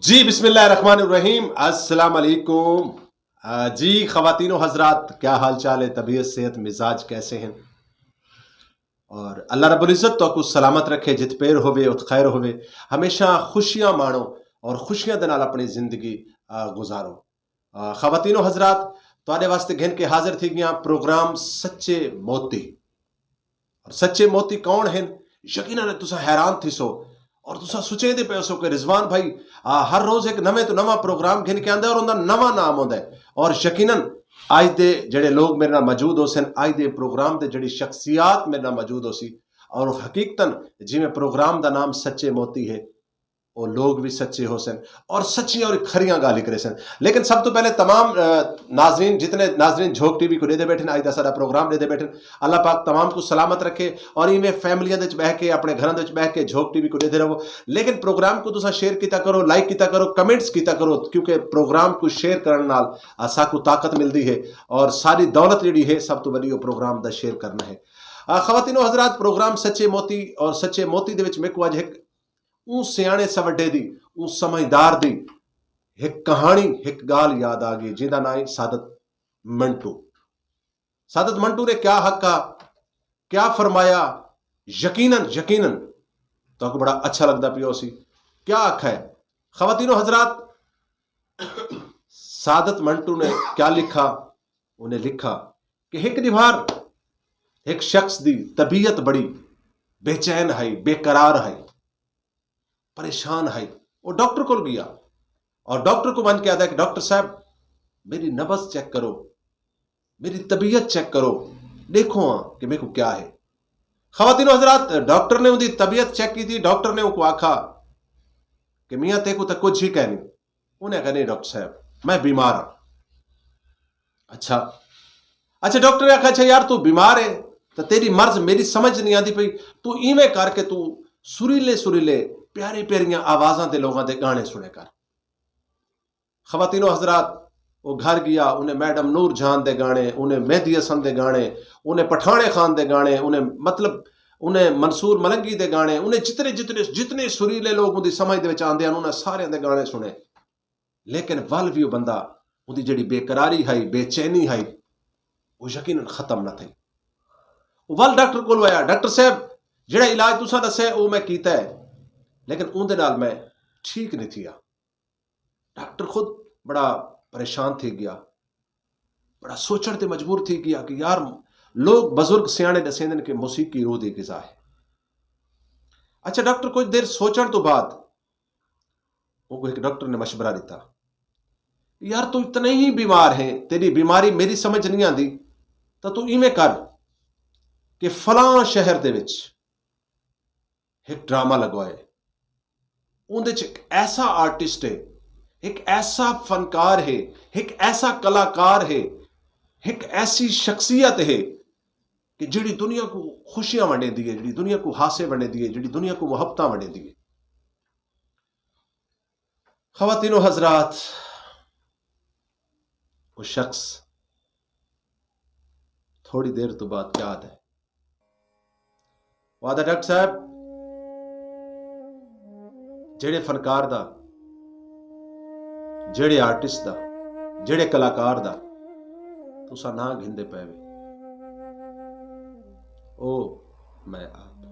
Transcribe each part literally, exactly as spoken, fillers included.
جی، بسم اللہ الرحمن الرحیم۔ السلام علیکم۔ آ، جی، خواتین و حضرات، کیا حال چال ہے؟ طبیعت، صحت، مزاج کیسے ہیں؟ اور اللہ رب العزت تو کو سلامت رکھے، جت پیر ہوے، ات خیر ہوے۔ ہمیشہ خوشیاں مانو اور خوشیاں دے نال اپنی زندگی، آ، گزارو۔ آ، خواتین و حضرات، تواڈے واسطے گھن کے حاضر تھی گیا پروگرام سچے موتی۔ اور سچے موتی کون ہیں؟ یقیناً تساں حیران تھی سو اور تساں سوچے دے پے سو کہ رضوان بھائی، آ، ہر روز ایک نویں تو نواں پروگرام گھن کے آندا ہے اور اوندا نواں نام ہوندا ہے۔ اور یقیناً اج دے جڑے لوگ میرے نال موجود ہو سن، اج دے پروگرام دے جڑی شخصیات میرے نال موجود ہو سی، اور حقیقتاً جویں پروگرام دا نام سچے موتی ہے، وہ لوگ بھی سچے ہو سن اور سچیاں اور کھریاں گال ہی کرے سن۔ لیکن سب تو پہلے تمام، آ، ناظرین، جتنے ناظرین جھوک ٹی وی کو دے دے بیٹھے، اج دا سارا پروگرام دے دے بیٹھے، اللہ پاک تمام کو سلامت رکھے اور ایویں فیملیاں دے وچ بہ کے، اپنے گھراں دے وچ بہ کے جھوک ٹی وی کو دے دے رہو۔ لیکن پروگرام کو تساں شیئر کیتا کرو، لائک کیتا کرو، کمنٹس کیتا کرو، کیونکہ پروگرام کو شیئر کرن نال، آ، ساکو طاقت ملدی ہے اور ساری دولت جڑی ہے سب تو بڑی وہ پروگرام دا شیئر کرنا ہے۔ آ، خواتین و حضرات، پروگرام سچے موتی اور سچے موتی دے وچ میکو اج ایک اون سیانے سوڈے دی، اون سمجھدار دی ایک کہانی، ایک گال یاد آ گئی، جیندا ناں ہے سعادت منٹو۔ سعادت منٹو نے کیا حق آ، کیا فرمایا؟ یقیناً، یقیناً تہاکوں بڑا اچھا لگدا پیا سی۔ کیا آکھا ہے؟ خواتین و حضرات، سعادت منٹو نے کیا لکھا؟ انہیں لکھا کہ ایک دیوار، ایک شخص دی طبیعت بڑی بے چین ہے، بے قرار ہے، پریشان ہے۔ وہ ڈاکٹر کول گیا اور ڈاکٹر کو من کے آتا ہے کہ ڈاکٹر صاحب، میری نبض چیک کرو، میری طبیعت چیک کرو، دیکھو ہاں کہ میرے کو کیا ہے۔ خواتین و حضرات، ڈاکٹر نے ان کی طبیعت چیک کی تھی، ڈاکٹر نے ان کو آکھا کہ میاں، تے کو تو کچھ ہی کہنی۔ انہیں کہا، نہیں ڈاکٹر صاحب، میں بیمار ہاں۔ اچھا، اچھا، ڈاکٹر نے آکھا، اچھا یار، تو بیمار ہے، تو تیری مرض میری سمجھ نہیں آتی پئی۔ تو ایویں کر کے تو سریلے سریلے، پیارے پیاریاں آوازاں دے لوگاں دے گانے سنے کر۔ خواتین و حضرات، وہ گھر گیا، انہیں میڈم نور جہان دے گانے، انہیں مہدی حسن دے گانے، انہیں پٹھانے خان دے گانے، انہیں، مطلب، انہیں منصور ملنگی دے گانے، انہیں جتنے جتنے جتنے سریلے لوگ ان دی سمجھ دے وچ آندے ہیں، انہیں سارے دے گانے سنے۔ لیکن ول بھی وہ بندہ، ان دی جڑی بے قراری ہے، بے چینی ہے، وہ یقیناً ختم نہ تھی۔ وہ ول ڈاکٹر کول آیا، ڈاکٹر صاحب، جڑا علاج تساں دسیا ہے، وہ میں کیتا ہے، لیکن اون دے نال میں ٹھیک نہیں تھیا۔ ڈاکٹر خود بڑا پریشان تھی گیا، بڑا سوچن تے مجبور تھی گیا کہ یار، لوگ بزرگ سیانے دسیندے نے کہ موسیقی روح دی غذا ہے۔ اچھا، ڈاکٹر کچھ دیر سوچن تو بعد وہ کو ایک ڈاکٹر نے مشورہ دیتا، یار، تو اتنا ہی بیمار ہے، تیری بیماری میری سمجھ نہیں آندی، تو تو ایویں کر کہ فلاں شہر دے وچ ایک ڈرامہ لگوائے۔ اون دے چ ایک ایسا آرٹسٹ ہے، ایک ایسا فنکار ہے، ایک ایسا کلاکار ہے، ایک ایسی شخصیت ہے کہ جڑی دنیا کو خوشیاں ونڈیندی ہے، جڑی دنیا کو ہاسے ونڈیندی ہے، جڑی دنیا کو محبتاں ونڈیندی ہے۔ خواتین و حضرات، وہ شخص تھوڑی دیر تو بعد کیا آتا ہے؟ وہ آتا، ڈاکٹر صاحب، جڑے فنکار دا، جڑے آرٹسٹ دا، جڑے کلاکار دا تسا ناں گھندے پے وے، او میں آپ۔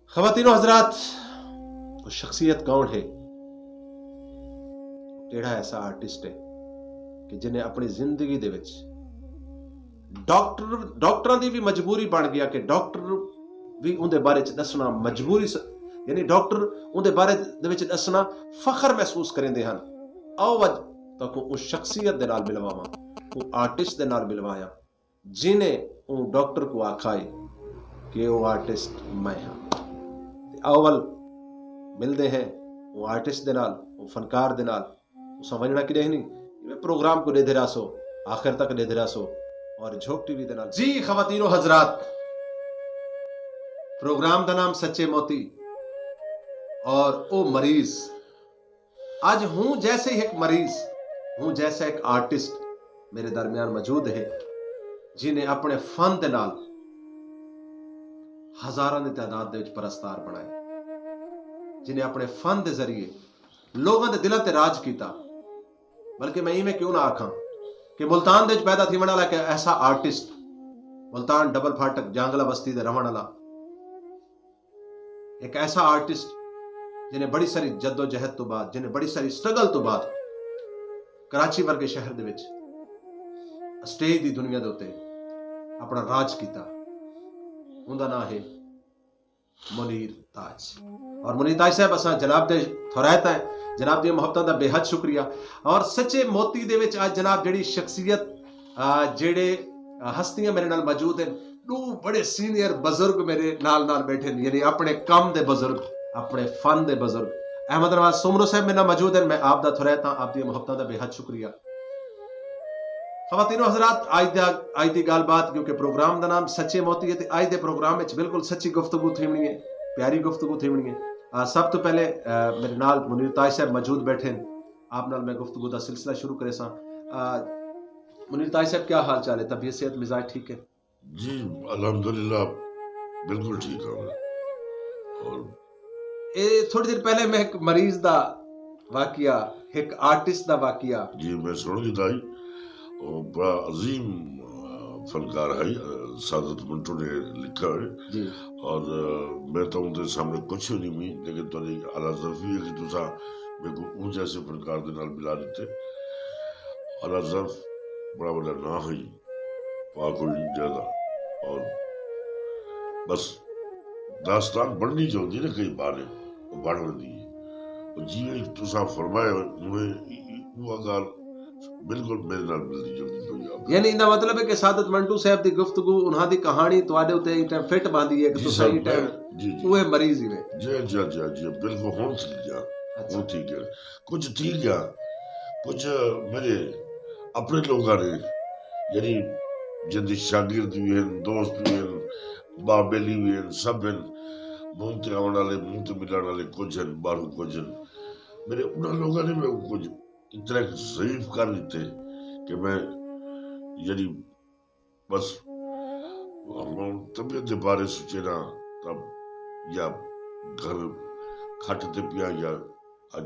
خواتین و حضرات، وہ شخصیت کون ہے؟ کیڑا ایسا آرٹسٹ ہے کہ جنہیں اپنی زندگی دے وچ ڈاکٹر، ڈاکٹراں دی بھی مجبوری بن گیا کہ ڈاکٹر بھی اون دے بارے چ دسنا مجبوری س-، یعنی ڈاکٹر اون دے بارے دے وچ دسنا فخر محسوس کریندے ہن۔ آؤ اج تہاکوں اس شخصیت دے نال ملواواں، او آرٹسٹ دے نال ملوایا، جنہیں اون ڈاکٹر کو آکھا ہے کہ او آرٹسٹ میں ہاں۔ تے آؤ ول ملدے ہیں او آرٹسٹ دے نال، او فنکار دے نال۔ اساں ونجنا کدے نہیں، ایویں پروگرام کو دے دھرا سو، آخر تک دے دھرا سو۔ اور جھوک ٹی وی دے نال، جی خواتین و حضرات، پروگرام دا نام سچے موتی۔ اور او مریض، اج ہوں جیسے ایک مریض، ہوں جیسا ایک آرٹسٹ میرے درمیان موجود ہے، جنہیں اپنے فن دے نال ہزاراں دی تعداد دے وچ پرستار بنائے۔ جنہیں اپنے فن دے ذریعے لوگاں دے دلاں تے راج کیتا۔ بلکہ میں ایویں کیوں نہ آکھاں کہ ملتان دے وچ پیدا تھیون والا ایک ایسا آرٹسٹ، ملتان ڈبل پھاٹک جانگلہ بستی دے رہن والا ایک ایسا آرٹسٹ، جنہیں بڑی ساری جد و جہد تو بعد، جنہیں بڑی ساری سٹرگل تو بعد کراچی ورگے شہر دے وچ اسٹیج دی دنیا دے اُتے اپنا راج کیتا، اوندا ناں ہے منیر تاج۔ اور منیر تاج صاحب، اساں جناب دے تھورائت ہیں، جناب دیاں محبتاں دا بے حد شکریہ۔ اور سچے موتی دے وچ اج جناب جڑی شخصیت، آ، جڑے، آ، ہستیاں میرے نال موجود ہیں، دو بڑے سینئر بزرگ میرے نال نال بیٹھے ہیں، یعنی اپنے کام دے بزرگ، اپنے فن دے بزرگ۔ احمد نواز سومرو صاحب میرے نال موجود ہیں، میں آپ دا تھورائت ہاں، آپ دیاں محبتاں دا بے حد شکریہ۔ خواتین و حضرات، آج دا، آج دی گل بات، کیونکہ پروگرام دا نام سچے موتی ہے، تے آج دے پروگرام وچ بالکل سچی گفتگو تھیونی ہے، پیاری گفتگو تھیونی ہے۔ آ، سب تو پہلے، آ، میرے نال منیر تاج صاحب موجود بیٹھے ہیں، آپ نال میں گفتگو دا سلسلہ شروع کرے ساں۔ آ، منیر تاج صاحب، کیا حال چال ہے؟ طبیعت، صحت، مزاج ٹھیک ہے؟ جی، الحمدللہ، بالکل ٹھیک ہاں میں۔ اور اے تھوڑی دیر پہلے میں ایک مریض دا واقعہ، ایک آرٹسٹ دا واقعہ۔ جی، میں سن گیا تھا جی۔ وہ بڑا عظیم، آ، فنکار ہے، آ، سعادت منٹو نے لکھا ہے۔ جی۔ اور، آ، میں تو ان کے سامنے کچھ نہیں ہوئی، لیکن تو اعلیٰ ظرفی ہے کہ تسا میرے کو اون جیسے فنکار دے نال ملا دیتے۔ اعلیٰ ظرف بڑا بڑا نام ہے۔ پاک ہو جی زیادہ۔ اور بس داستان بننی چاہیے نا، کئی بار وہ بن ویندی ہے۔ اور جی تسا فرمایا، میں وہ گل بالکل میرے نال ملدی جلدی ہوئی آپ۔ یعنی انہاں مطلب ہے کہ سعادت منٹو صاحب دی گفتگو، انہاں دی کہانی تواڈے اُتے ایں ٹائم فٹ باندھی ہے کہ جی تساں سر، ایں ٹائم میں، جی، جی۔ اوہے مریض ہی نے۔ جی، جی، جی، جی، بالکل ہن ٹھیک ہے۔ اچھا۔ ہن ٹھیک ہے۔ کچھ تھی گیا، کچھ میرے اپنے لوگاں نے، یعنی جن دے شاگرد بھی ہیں، دوست بھی ہیں، ماں بیلی بھی ہیں، سب ہیں، منہ تے آون والے، منہ تے ملن والے کچھ ہیں، باہروں کچھ ہیں۔ میرے انہاں لوگاں نے میرے کو کچھ اتنا ایک ضعیف کر دیتے کہ میں، یعنی بس، ہم طبیعت دے بارے سوچے نا، تب یا گھر کھٹ تے پیا یا اج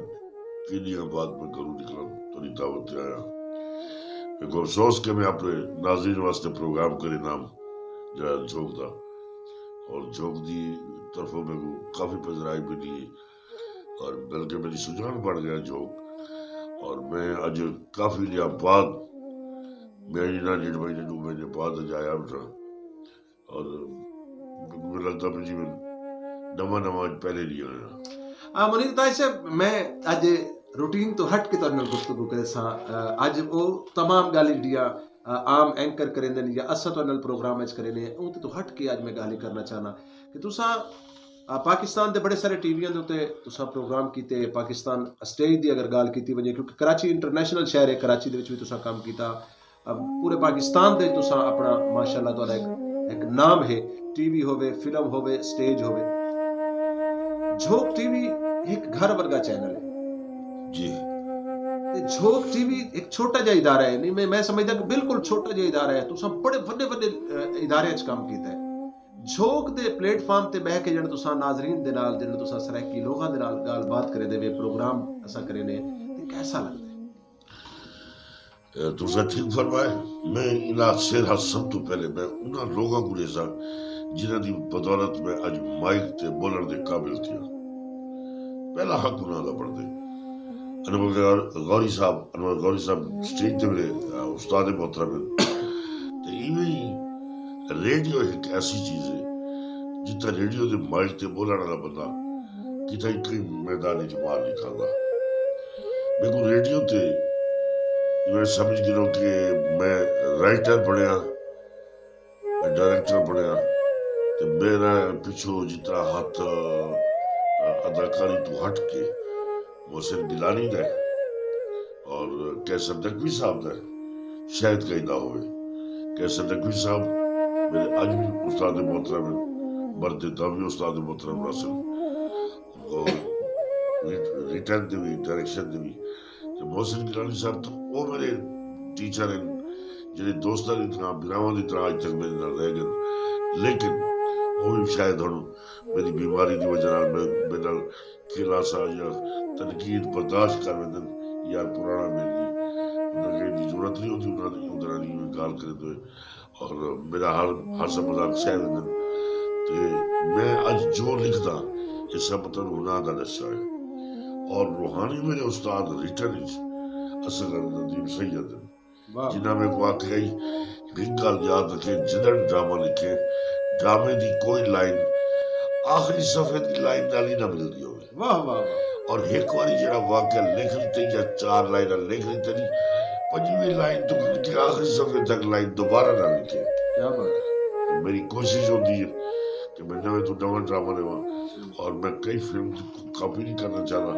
کینیاں بعد میں گھروں نکلا، تیری دعوت تے آیا۔ ایک افسوس کہ میں اپنے ناظرین واسطے پروگرام کرے نام جڑا جھوک دا، اور جھوک دی طرفوں میں کو کافی پذیرائی ملی ہے، اور بلکہ میری سجان بڑھ گیا جھوک۔ اور میں اج کافی لیا بعد، میں انہاں ڈیڑھ مہینے، دو مہینے بعد اج آیا اٹھا۔ اور مجھے لگتا بھی جی میں نواں نواں اج پہلے نہیں آیا۔ آ، منیر تاج صاحب، میں اج روٹین تو ہٹ کے تہاڈے نال گفتگو کرے ساں۔ آ، اج او تمام گل جڑیاں، آ، عام اینکر کریندے نے یا اساں تہاڈے نال پروگرام وچ کریندے ہیں، اون تے تو ہٹ کے اج میں گل ہی کرنا چاہنا کہ تساں، آ، پاکستان دے بڑے سارے ٹی ویاں دے اُتے تساں پروگرام کیتے، پاکستان اسٹیج دی اگر گل کیتی ونجے، کیونکہ کراچی انٹرنیشنل شہر ہے، کراچی دے وچ بھی تساں کام کیتا، اب پورے پاکستان دے تساں اپنا ماشاءاللہ تہاڈا ایک، ایک نام ہے، ٹی وی ہووے، فلم ہووے، سٹیج ہووے۔ جھوک ٹی وی ایک گھر ورگا چینل ہے۔ جی۔ تے جھوک ٹی وی ایک چھوٹا جہا ادارہ ہے، نہیں، میں، میں سمجھدا کہ بالکل چھوٹا جہا ادارہ ہے۔ تساں بڑے وڈے وڈے، اے، ادارے وچ کام کیتا ہے۔ جھوک دے پلیٹ فارم تے بہ کے جن تساں ناظرین دے نال، جن تساں سرائیکی لوگاں دے نال گل بات کرے دے وے، پروگرام اساں کرے نے، تے کیسا لگدا ہے؟ اے، تساں ٹھیک فرمایا۔ میں انہاں سیرا سب تو پہلے میں انہاں لوگاں کو ریزاں جنہاں دی بدولت میں اج مائک تے بولن دے قابل تھیا۔ پہلا حق انہاں دا بندا ہے۔ انور غور-، غوری صاحب، انور غوری صاحب سٹیج تے میرے، آ، استاد محترم ہیں۔ تے ایویں ہی ریڈیو ایک ایسی چیز ہے، جتنا ریڈیو دے مائک تے بولن والا بندہ کتھا ہی کوئی میدان وچ مار نہیں کھاندا۔ میرے کو ریڈیو تے میں سمجھ گیا کہ میں رائٹر بنیا، میں ڈائریکٹر بنیا، تے میرا پچھوں جتنا ہاتھ، آ، اداکاری تو ہٹ کے محسن گیلانی دا ہے اور قیصر نقوی صاحب دا ہے، شاید کہیں نہ ہوئے۔ قیصر نقوی صاحب میرے اج بھی استاد محترم ہیں، مرد دم بھی استاد محترم ناصر، اور ریٹ-، ریٹن دے بھی، ڈائریکشن دے بھی۔ تے محسن گیلانی صاحب تو وہ میرے ٹیچر ہیں، جڑے دوستاں دی طرح، بھراواں دی طرح اج تک میرے نال رہ گئے۔ لیکن وہ بھی شاید ہن میری بیماری دی وجہ نال میں میرے نال کھلاسا یا تنقید برداشت کر ویندن، یار پرانا میری انہاں کہن دی ضرورت نہیں ہوندی، انہاں دی ادھر نہیں میں گال کرے دوئے۔ اور میرا ہر ہر سا مذاق سہ ویندن۔ تے میں اج جو لکھدا، یہ سب مطلب گناہ دا نشہ ہے۔ اور روحانی میرے استاد ریٹن وچ اصغر ندیم سید ہیں، جنہاں میں کو آکھیا ہی، ایک گل یاد رکھے، جنہاں نے ڈرامہ لکھے، ڈرامے دی کوئی لائن آخری صفحے دی لائن نال ہی نہ ملدی ہوئے۔ واہ، واہ، واہ۔ اور ایک واری جڑا واقعہ لکھ لیتے یا چار لائن لکھ لیتے نہیں، پنجویں لائن تو کر کے آخری صفحے تک لائن دوبارہ نہ لکھے۔ کیا بات ہے۔ میری کوشش ہوتی ہے کہ میں نویں تو نواں ڈرامہ لواں، اور میں کئی فلم کاپی نہیں کرنا چاہتا،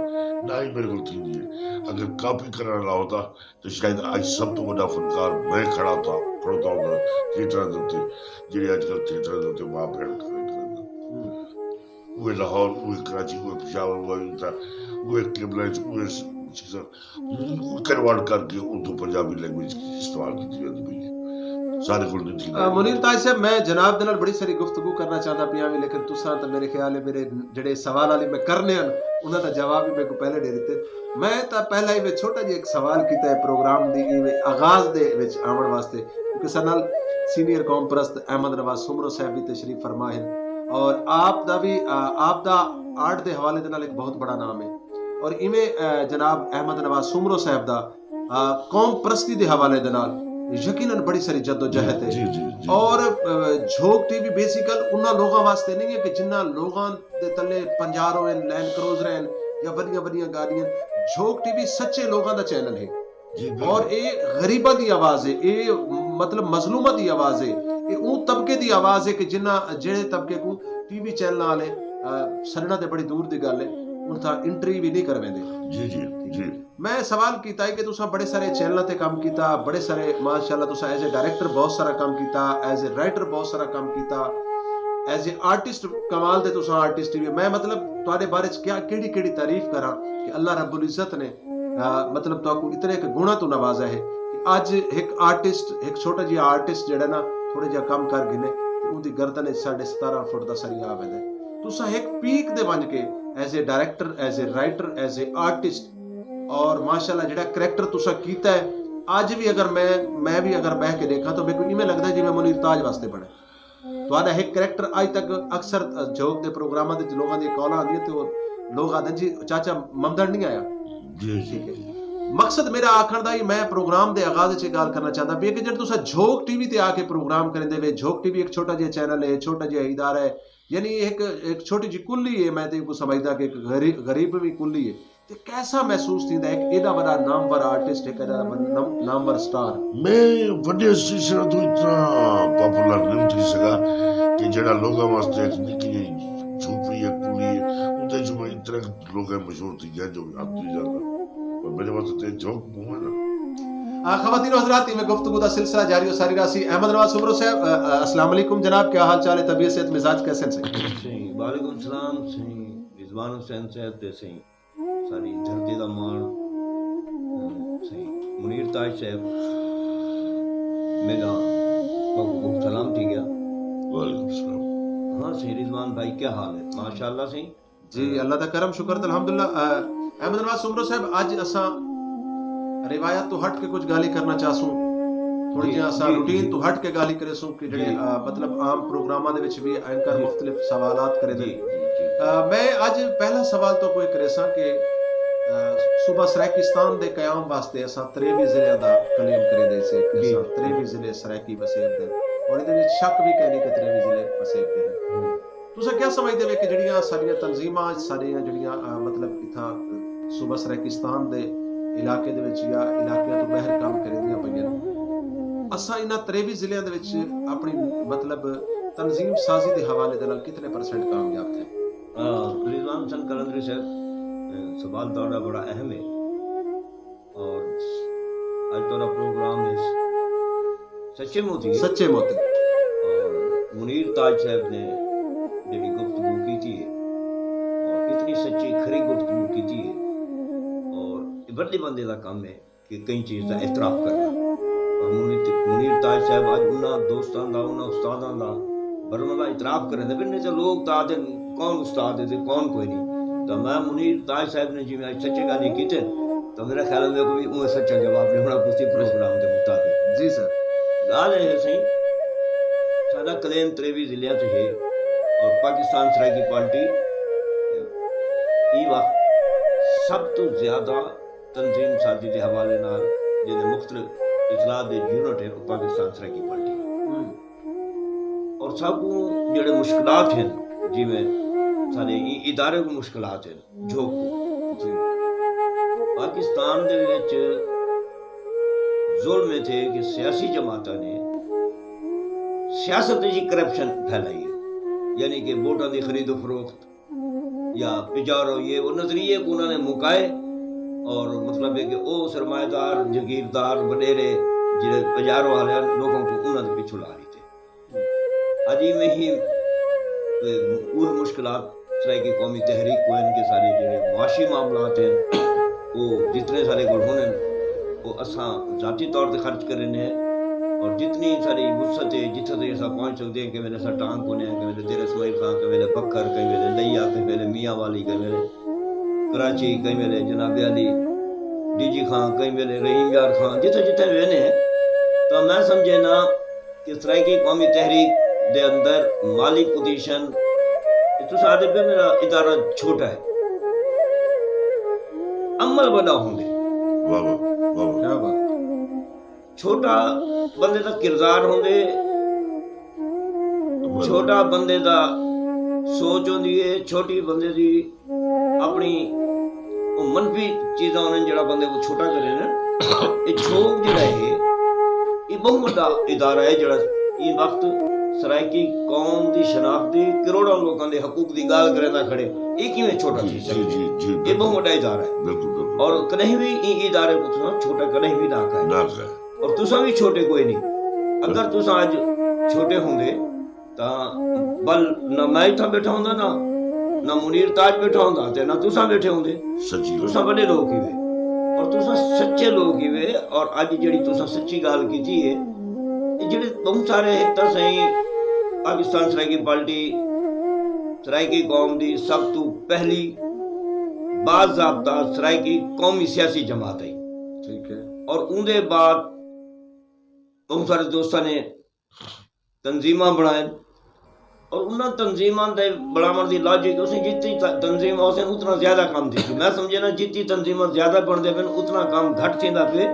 نہ ہی میرے کو تھی نہیں ہے۔ اگر کاپی کرنے والا ہوتا تو شاید اج سب تو بڑا فنکار میں کھڑا تھا، کھڑوتا ہوں تھیٹر دے اوتے، جڑے اج کل تھیٹر دے اوتے ماں بہن کھڑے کرن۔ وہ لاہور، وہ کراچی، وہ پشاور، وہ انتا، وہ قبلہ چ، وہ چیزاں کنورٹ کر کے اردو پنجابی لینگویج استعمال کی جاتی پئی ہے۔ سارے کول نہیں تھی۔ آ، منیر تاج صاحب، میں جناب دے نال بڑی ساری گفتگو کرنا چاہتا پیا وی، لیکن تساں تے میرے خیال ہے میرے جڑے سوال علی میں کرنے ہیں، انہاں دا جواب بھی میرے کو پہلے دے دیتے۔ میں تا پہلا ہی وچ چھوٹا جہا ایک سوال کیتا ہے پروگرام دی ایویں آغاز دے وچ آون واسطے، کیونکہ سنال سینئر قوم پرست احمد نواز سومرو صاحب بھی تشریف فرما ہیں، اور آپ دا بھی، آ، آپ دا آرٹ دے حوالے دے نال ایک بہت بڑا نام ہے، اور ایویں، آ، جناب احمد نواز سومرو صاحب دا، آ، قوم پرستی دے حوالے دے نال یقیناً بڑی ساری جد و جہد ہے۔ جی، جی، جی۔ اور، آ، جھوک ٹی وی بیسیکل انہاں لوگاں واسطے نہیں ہے کہ جنہاں لوگاں دے تلے پنجارو ہیں، لینڈ کروزر ہیں، یا وڈیاں وڈیاں گاڑیاں۔ جھوک ٹی وی سچے لوگاں دا چینل ہے۔ جی، بالکل۔ اور اے غریباں دی آواز ہے، اے مطلب مظلوماں دی آواز ہے، اے اون طبقے دی آواز ہے کہ جنہاں، جڑے طبقے کو ٹی وی چینل والے، آ، سرنا تے بڑی دور دی گل ہے، ان تھا انٹری بھی نہیں کرویندے۔ جی، جی، جی۔ میں سوال کیتا ہے کہ تساں بڑے سارے چینلاں تے کام کیتا، بڑے سارے ماشاءاللہ تساں ایز اے ڈائریکٹر بہت سارا کام کیتا، ایز اے رائٹر بہت سارا کام کیتا، ایز اے آرٹسٹ کمال دے تساں آرٹسٹ بھی۔ میں مطلب تہاڈے بارے چ کیا، کیڑی کیڑی تعریف کراں کہ اللہ رب العزت نے، آ، مطلب تہاکوں اتنے ایک گناں تو نوازا ہے کہ اج ایک آرٹسٹ، ایک چھوٹا جہا آرٹسٹ جڑا نا تھوڑا جہا کام کر گھنے تے اون دی گردن وچ ساڑھے ستارہ فٹ دا سریا آ ویندا ہے۔ تساں ایک پیک دے ونج کے as a director, as a writer, as a artist, اور ماشاءاللہ جڑا کریکٹر تساں کیتا ہے، اج بھی اگر میں، میں بھی اگر بہ کے دیکھاں تو میرے کو ایویں لگدا ہے جی میں منیر تاج واسطے بنا۔ تہاڈا ایک کریکٹر اج تک اکثر جھوک دے پروگراماں دے لوگاں دی کالاں آندیاں تے وہ لوگ آدھے جی چاچا ممدڑ نہیں آیا۔ جی، جی۔ ٹھیک ہے۔ مقصد میرا آکھن دا ہی میں پروگرام دے آغاز وچ یہ گل کرنا چاہتا بھی کہ جڑے تساں جھوک ٹی وی تے آ کے پروگرام کریندے وے، جھوک ٹی وی ایک چھوٹا جہا چینل ہے، چھوٹا جہا ادارہ ہے، یعنی ایک، ایک چھوٹی جی کلی ہے، میں تے کو سمجھدا کہ ایک غری-، غریب بھی کلی ہے۔ تے کیسا محسوس تھیندا ہے ایک ایڈا بڑا نامور آرٹسٹ، ایک ایڈا بڑا نام-، نامور سٹار؟ میں وڈے اسٹیشن تو اتنا پاپولر نہیں تھی سکا کہ جڑا لوگاں واسطے ایک نکی جہی جھوپڑی ہے، کلی ہے، اندے چ میں اتنا لوگاں مشہور تھی گیا جو آپ تھی جانا۔ پر میرے واسطے تے جھوک بہت ہے نا۔ آ، خواتین و حضرات، میں گفتگو دا سلسلہ جاری و ساری راسی۔ احمد نواز سمرو صاحب، آ، آ، السلام علیکم جناب، کیا حال چال ہے؟ طبیعت، صحت، مزاج کیسے ہیں؟ صحیح۔ وعلیکم السلام، صحیح۔ رضوان حسین صاحب تے صحیح۔ ساری دھرتی دا مان، صحیح۔ منیر تاج صاحب، میرا بہت سلام تھی گیا۔ وعلیکم السلام۔ ہاں صحیح، رضوان بھائی، کیا حال ہے؟ ماشاءاللہ صحیح۔ جی، اللہ دا کرم، شکر تے الحمدللہ۔ آ، احمد نواز سومرو صاحب، اج اساں روایت تو ہٹ کے کچھ گالیں کرنا چاہسوں۔ تھوڑی جی، جہاں اساں جی، روٹین جی۔ تو ہٹ کے گالیں کرے سوں کہ جڑے، جی۔ آ، مطلب عام پروگراماں دے وچ بھی اینکر جی۔ مختلف سوالات کرے جی، دے۔ جی، جی۔ آ، میں اج پہلا سوال تو کوئی کرے ساں کہ، آ، صوبہ سرائیکستان دے قیام واسطے اساں تریوی ضلع دا کلیم کرے دے سے کہ جی۔ اساں تریوی ضلع سرائیکی وسیب دے، اور ایدے وچ شک بھی کہنی کہ تریوی ضلع وسیب دے۔ تساں کیا سمجھدے ہو کہ جڑیاں ساڈیاں تنظیماں، ساڈیاں جڑیاں، آ، مطلب، اتھاں صوبہ سرائیکستان دے علاقے دے وچ یا علاقیاں تو باہر کام کریندیاں پئیاں نے، اساں انہاں تریوی ضلعیاں دے وچ اپنی، مطلب، تنظیم سازی دے حوالے دے نال کتنے پرسنٹ کامیاب تھے؟ آ، رضوان حسن قلندری صاحب، اے، سوال تہاڈا بڑا اہم ہے۔ اور اج تہاڈا پروگرام ہے سچے موتی۔ سچے موتی۔ اور منیر تاج صاحب نے جڑی گفتگو کی تھی ہے، اور اتنی سچی کھری گفتگو کی تھی ہے، اور یہ بڑے بندے دا کام ہے کہ کئی چیز دا اعتراف کرنا۔ اور منیر، منیر تاج صاحب اج انہاں دوستاں دا، انہاں استاداں دا اور انہاں دا اعتراف کرن دے، نہیں تے لوگ تا آدھے، "کون استاد ہے تے کون کوئی نہیں۔" تو میں منیر تاج صاحب نے جی میں سچے گل ہی کیتے، تو میرا خیال ہے میرے کو بھی اوہ سچا جواب نہیں ہونا، کسی پروگرام دے مطابق۔ جی سر۔ گل یہ ہے سی، سارا کلیم تریوی ضلع سے ہے اور پاکستان سرائیکی پارٹی یہ وقت سب تو زیادہ تنظیم سازی دے حوالے نال جہڑے مختلف اطلاعات دے یونٹ ہیں، وہ پاکستان سرائیکی پارٹی۔ اور سب کو جڑے مشکلات ہیں، جی میں سارے ادارے کو مشکلات ہیں، جھوک کو۔ پاکستان دے وچ ظلم یہ تھے کہ سیاسی جماعتاں نے سیاست وچ کرپشن پھیلائی ہے، یعنی کہ ووٹاں دی خرید و فروخت یا پجارو، یہ وہ نظریے کو انہوں نے مکائے۔ اور مطلب ہے کہ وہ سرمایہ دار، جگیردار، وڈیرے، جڑے پجارو والے ہیں، لوگوں کو انہوں نے پچھو لا لیتے۔ اجی میں ہی وہ مشکلات سرائیکی قومی تحریک کو ان کے سارے جڑے معاشی معاملات ہیں، وہ جتنے سارے گڑ ہونے، وہ اساں ذاتی طور تے خرچ کرنے ہیں۔ اور جتنی ساری وسعت ہے، جتھے تک اساں پہنچ سکتے ہیں، کہ ویلے اساں ٹانگ کونے ہیں، کہ ویلے دیر اسماعیل خان، کہ ویلے بکر، کہ ویلے لیا، کہ ویلے میاں والی، کہ ویلے کراچی، کہ ویلے جناب علی، ڈی جی خان، کہ ویلے رحیم یار خان، جتھے جتھے وینے ہیں، تو میں سمجھے نا کہ سرائیکی قومی تحریک دے اندر مالی پوزیشن، یہ تو سارے پہ میرا ادارہ چھوٹا ہے، عمل بڑا ہوندے۔ واہ واہ، واہ واہ۔ کیا بات۔ چھوٹا بندے دا کردار ہوندے، چھوٹا بندے دا سوچ ہوندی ہے، چھوٹی بندے دی اپنی وہ منفی چیزاں ہوندے جڑا بندے کو چھوٹا کرے نا۔ یہ چھوک جڑا ہے، یہ بہت بڑا ادارہ ہے جڑا یہ وقت سرائیکی قوم دی شناخت دی، کروڑاں لوکاں دے حقوق دی گل کرے نہ کھڑے۔ یہ کیویں چھوٹا جی، چیز ہے؟ جی، جی، یہ بہت بڑا ادارہ ہے۔ بالکل، بالکل۔ اور کدیں بھی یہ ادارے کو چھوٹا کدیں بھی نہ کہے۔ نہ کہے۔ اور تساں بھی چھوٹے کوئی نہیں۔ اگر تساں اج چھوٹے ہوندے تاں بل نہ میں اتھاں بیٹھا ہوندا، نہ، نہ منیر تاج بیٹھا ہوندا، تے نہ تساں بیٹھے ہوندے۔ سچی گل۔ تساں بڑے لوگ ہی وے اور تساں سچے لوگ ہی وے۔ اور اج جڑی تساں سچی گل کیتی ہے، یہ جڑے بہت سارے ایک تاں سائیں پاکستان سرائیکی پارٹی سرائیکی قوم دی سب تو پہلی باضابطہ سرائیکی قومی سیاسی جماعت ہے۔ ٹھیک ہے۔ اور اون دے بعد بہت سارے دوستاں نے تنظیماں بنائے اور انہاں تنظیماں دے بناون دی لاجک اس نے جتنی ت-، تنظیم اس نے اتنا زیادہ کام دی۔ میں سمجھے نا جتنی تنظیماں زیادہ بن دے پن اتنا کام گھٹ تھیندا پے،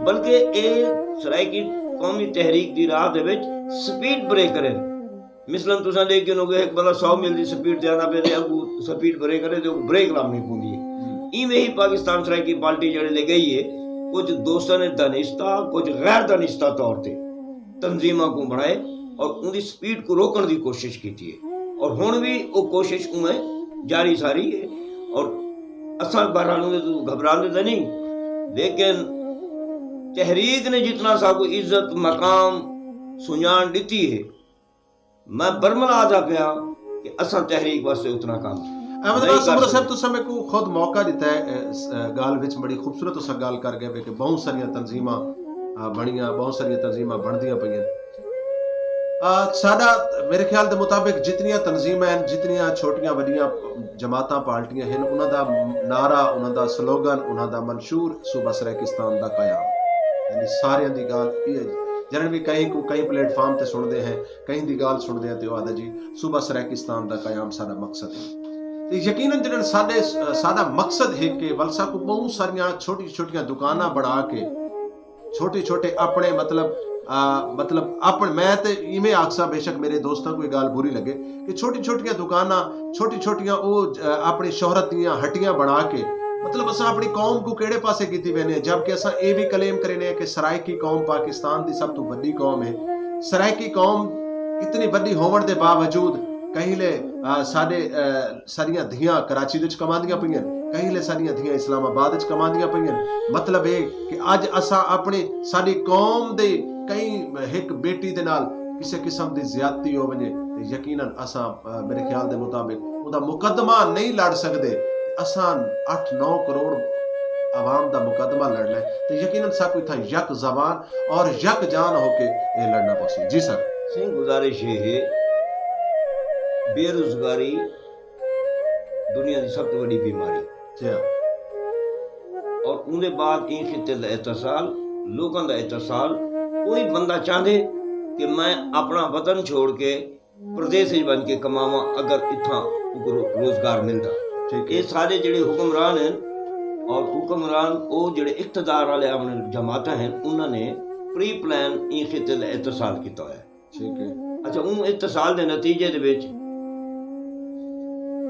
بلکہ اے سرائیکی قومی تحریک دی راہ دے وچ سپیڈ بریکر ہے۔ مثلاً تساں دیکھ کے لوگ ایک بندہ سو میل دی سپیڈ تے آنا پے تے اگو سپیڈ بریکر ہے تے بریک لامنی پوندی ہے۔ ایویں ہی پاکستان سرائیکی پارٹی جڑے لے گئی ہے، کچھ دوستاں نے دانستہ، کچھ غیر دانستہ طور تے تنظیماں کو بنائے اور ان دی سپیڈ کو روکن دی کوشش کیتی ہے اور ہن بھی وہ کوشش اویں جاری ساری ہے۔ اور اساں بہرحال انہاں دے تو گھبرانے دے نہیں، لیکن تحریک نے جتنا سا کو عزت مقام سنجان دیتی ہے، میں برملا آ جا پیا کہ اساں تحریک واسطے اتنا کام احمد نہیں اللہ کر سمر سکتے۔ صاحب، تساں میرے کو خود موقع دیتا ہے، اس، گال وچ بڑی خوبصورت تساں گال کر گئے کہ بہت ساریاں تنظیماں، آ، بنیاں، بہت ساریاں تنظیماں بندیاں پئیاں۔ آ، ساڈا، میرے خیال دے مطابق جتنیاں تنظیماں ہیں، جتنیاں چھوٹیاں وڈیاں جماعتاں، پارٹیاں ہیں، انہاں دا نعرہ، انہاں دا سلوگن، انہاں دا منشور صوبہ سرائیکستان دا قیام۔ یعنی ساریاں دی گال یہ ہے۔ جنہاں بھی کہیں کو کہیں پلیٹ فارم تے سن دے ہیں، کہیں دی گال سن دے ہیں تے وہ آدھا جی صوبہ سرائیکستان دا قیام ساڈا مقصد ہے۔ تے یقیناً جنہاں ساڈے، ساڈا مقصد ہے کہ ولسا کو بہت ساریاں چھوٹی چھوٹیاں دکاناں بنا کے چھوٹے چھوٹے اپنے مطلب، آ، مطلب اپنے، میں تے ایویں آکھساں، بے شک میرے دوستاں کو یہ گال بری لگے کہ چھوٹی چھوٹیاں دکاناں، چھوٹی چھوٹیاں او، آ، اپنی شہرت دیاں ہٹیاں بنا کے مطلب اساں اپنی قوم کو کیڑے پاسے کیتی وینے ہیں، جبکہ اساں اے بھی کلیم کرینے ہیں کہ سرائیکی قوم پاکستان دی سب تو وڈی قوم ہے۔ سرائیکی قوم اتنی وڈی ہون دے باوجود کہیں لے، آ، ساڈے، آ، ساڈیاں دھیاں کراچی وچ کماندیاں پئیاں، کہیں لے ساڈیاں دھیاں اسلام آباد وچ کماندیاں پئیاں۔ مطلب اے کہ اج اساں اپنی، ساڈی قوم دے کئی ہک بیٹی دے نال کسے قسم دی زیادتی ہو ونجے تے یقیناً اساں، آ، میرے خیال دے مطابق اوندا مقدمہ نہیں لڑ سکدے۔ اساں اٹھ نو کروڑ عوام دا مقدمہ لڑنا ہے تے یقیناً ساکو اتھاں یک زبان اور یک جان ہو کے اے لڑنا پوسی۔ جی سر۔ سنگھ، گزارش یہ ہے بے روزگاری دنیا دی سب تو بڑی بیماری۔ اچھا۔ اور اون دے بعد این خطے دا اتصال، لوکاں دا اتصال، کوئی بندہ چاہندے کہ میں اپنا وطن چھوڑ کے پردیس وچ بن کے کماواں، اگر اتھاں اوکوں رو-، روزگار ملدا۔ ٹھیک ہے۔ یہ سارے جڑے حکمران ہیں اور حکمران، او جڑے اقتدار والے اپنے جماعتاں ہیں، انہاں نے پری پلان این خطے دا اتصال کیتا ہوا ہے۔ ٹھیک ہے۔ اچھا، اون اتصال دے نتیجے دے وچ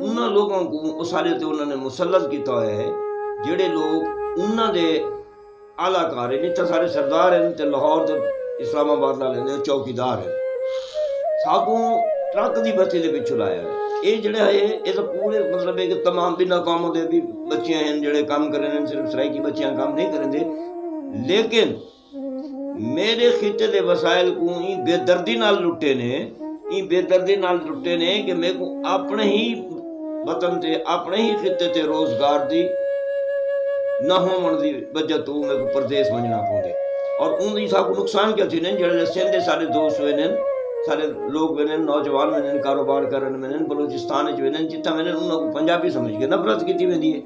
انہاں لوگاں کو، او سارے تے انہاں نے مسلط کیتا ہوا ہے، جڑے لوگ انہاں دے اعلی کار ہیں، جتھاں سارے سردار ہیں تے لاہور تے اسلام آباد نال ہیں، چوکیدار ہیں۔ ساکوں ٹرک دی بتی دے پچھوں لایا ہے۔ اے جڑے ہے، اے تو پورے، مطلب، ایک تمام بنا کاموں دے بھی بچیاں ہیں، جڑے کام کرن، صرف سرائیکی بچیاں کام نہیں کرن دے۔ لیکن میرے خطے دے وسائل کو این بے دردی نال لٹے نے، این بے دردی نال لٹے نے کہ میرے کو اپنے ہی وطن تے، اپنے ہی خطے تے روزگار دی نہ ہون دی وجہ تو میرے کو پردیس منجنا پوندے۔ اور ان دی ساکو نقصان کیا تھی نے؟ جڑے سندھ دے سارے دوست ہوئے نے، سارے لوگ ہوئے نے، نوجوان ہوئے نے، کاروبار کرن ہوئے نے، بلوچستان وچ ہوئے نے، جتھاں ہوئے نے، انہاں کو پنجابی سمجھ کے نفرت کیتی ویندی ہے۔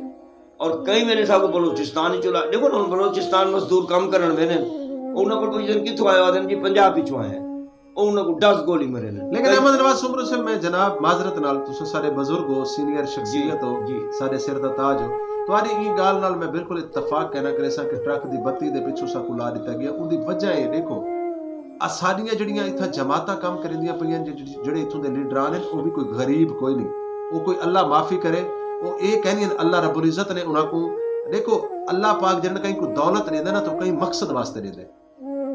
اور کئی ویلے ساکو بلوچستان ہی چلا، دیکھو نا، ہن بلوچستان مزدور کام کرن ویندے نے، انہاں کول پوچھدے نے، "کتھوں آئے ہو؟" آدھے نے، "جی، پنجاب وچوں آئے ہیں۔" او انہاں کو دس گولی مرے نے۔ لیکن احمد نواز سمرو سے میں جناب معذرت نال، تساں سارے بزرگ ہو، سینئر شخصیت ہو، جی۔ سارے سر دا تاج ہو، تہاڈی این گال نال میں بالکل اتفاق کہنا کرے ساں کہ ٹرک دی بتی دے پچھوں ساکو لا دتا گیا۔ ان دی وجہ اے، دیکھو، آ ساڈیاں جڑیاں اتھاں جماعتاں کم کریندیاں پئیاں، جڑ-، جڑے اتھوں دے لیڈران ہن، او بھی کوئی غریب کوئی نہیں۔ او کوئی اللہ معافی کرے، او اے کہنی ہن، اللہ رب العزت نے انہاں کو، دیکھو، اللہ پاک جنہاں کہیں کو دولت دیندا نا، تو کہیں مقصد واسطے دیندا ہے۔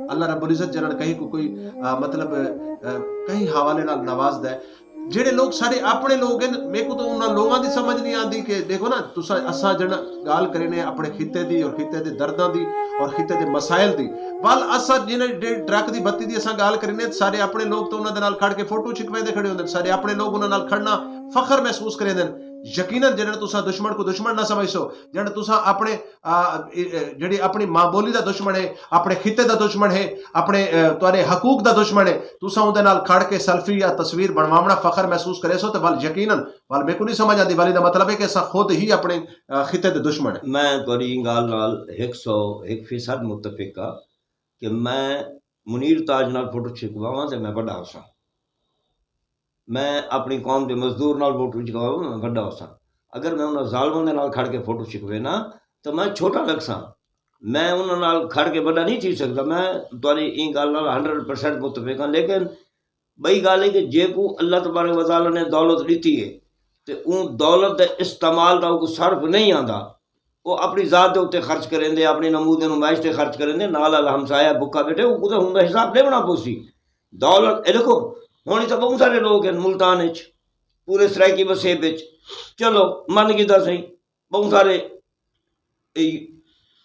اللہ رب العزت جنہاں کہیں کو کوئی، آ، مطلب، آ، کہیں حوالے نال نوازدا ہے۔ جڑے لوگ سارے اپنے لوگ ہیں، میرے کو تو انہاں لوگاں دی سمجھ نہیں آندی کہ دیکھو نا، تساں، اساں جن گال کرینے اپنے خطے دی اور خطے دے درداں دی اور خطے دے مسائل دی۔ ول اساں جنہیں ڈے-، ٹرک دی بتی دی اساں گال کرینے، سارے اپنے لوگ تو انہاں دے نال کھڑ کے فوٹو چھکوے دے کھڑے ہوندے، سارے اپنے لوگ انہاں نال کھڑنا فخر محسوس کرے دے۔ یقیناً جنہیں تساں دشمن کو دشمن نہ سمجھ سو، جنہیں تساں اپنے، آ، اے، اے، جڑی اپنی ماں بولی دا دشمن ہے، اپنے خطے دا دشمن ہے، اپنے، آ، تہاڈے حقوق دا دشمن ہے، تساں اون دے نال کھڑ کے سیلفی یا تصویر بنواونا فخر محسوس کرے سو، تے ول یقیناً ول میکوں نہیں سمجھ آندی، ول ایندا مطلب ہے کہ اساں خود ہی اپنے، آ، خطے دے دشمن ہیں۔ میں تہاڈی گل نال ہک سو ہک فیصد متفق ہاں کہ میں منیر تاج نال فوٹو چھکواواں تے میں وڈا ہساں۔ میں اپنی قوم دے مزدور نال فوٹو چھکواواں، میں وڈا ہساں۔ اگر میں انہاں ظالماں دے نال کھڑ کے فوٹو چھکوے نا، تو میں چھوٹا لگساں۔ میں انہاں نال کھڑ کے وڈا نہیں تھی سکدا۔ میں تہاڈی این گل نال ہنڈریڈ پرسینٹ متفق ہاں، لیکن بئی گل ہے کہ جے کو اللہ تبارک و تعالیٰ نے دولت دتی ہے، تے اون دولت دے استعمال دا کو صرف نہیں آندا، وہ اپنی ذات دے اوتے خرچ کریندے، اپنی نمود نمائش تے خرچ کریندے، نال نال ہمسایہ بھکا بیٹھے، وہ کو تے ہوندا حساب دیونا پوسی۔ دولت، اے دیکھو، ہن اتھے بہت سارے لوگ ہیں ملتان وچ، پورے سرائیکی وسیب وچ، چلو من کیتا صحیح، بہت سارے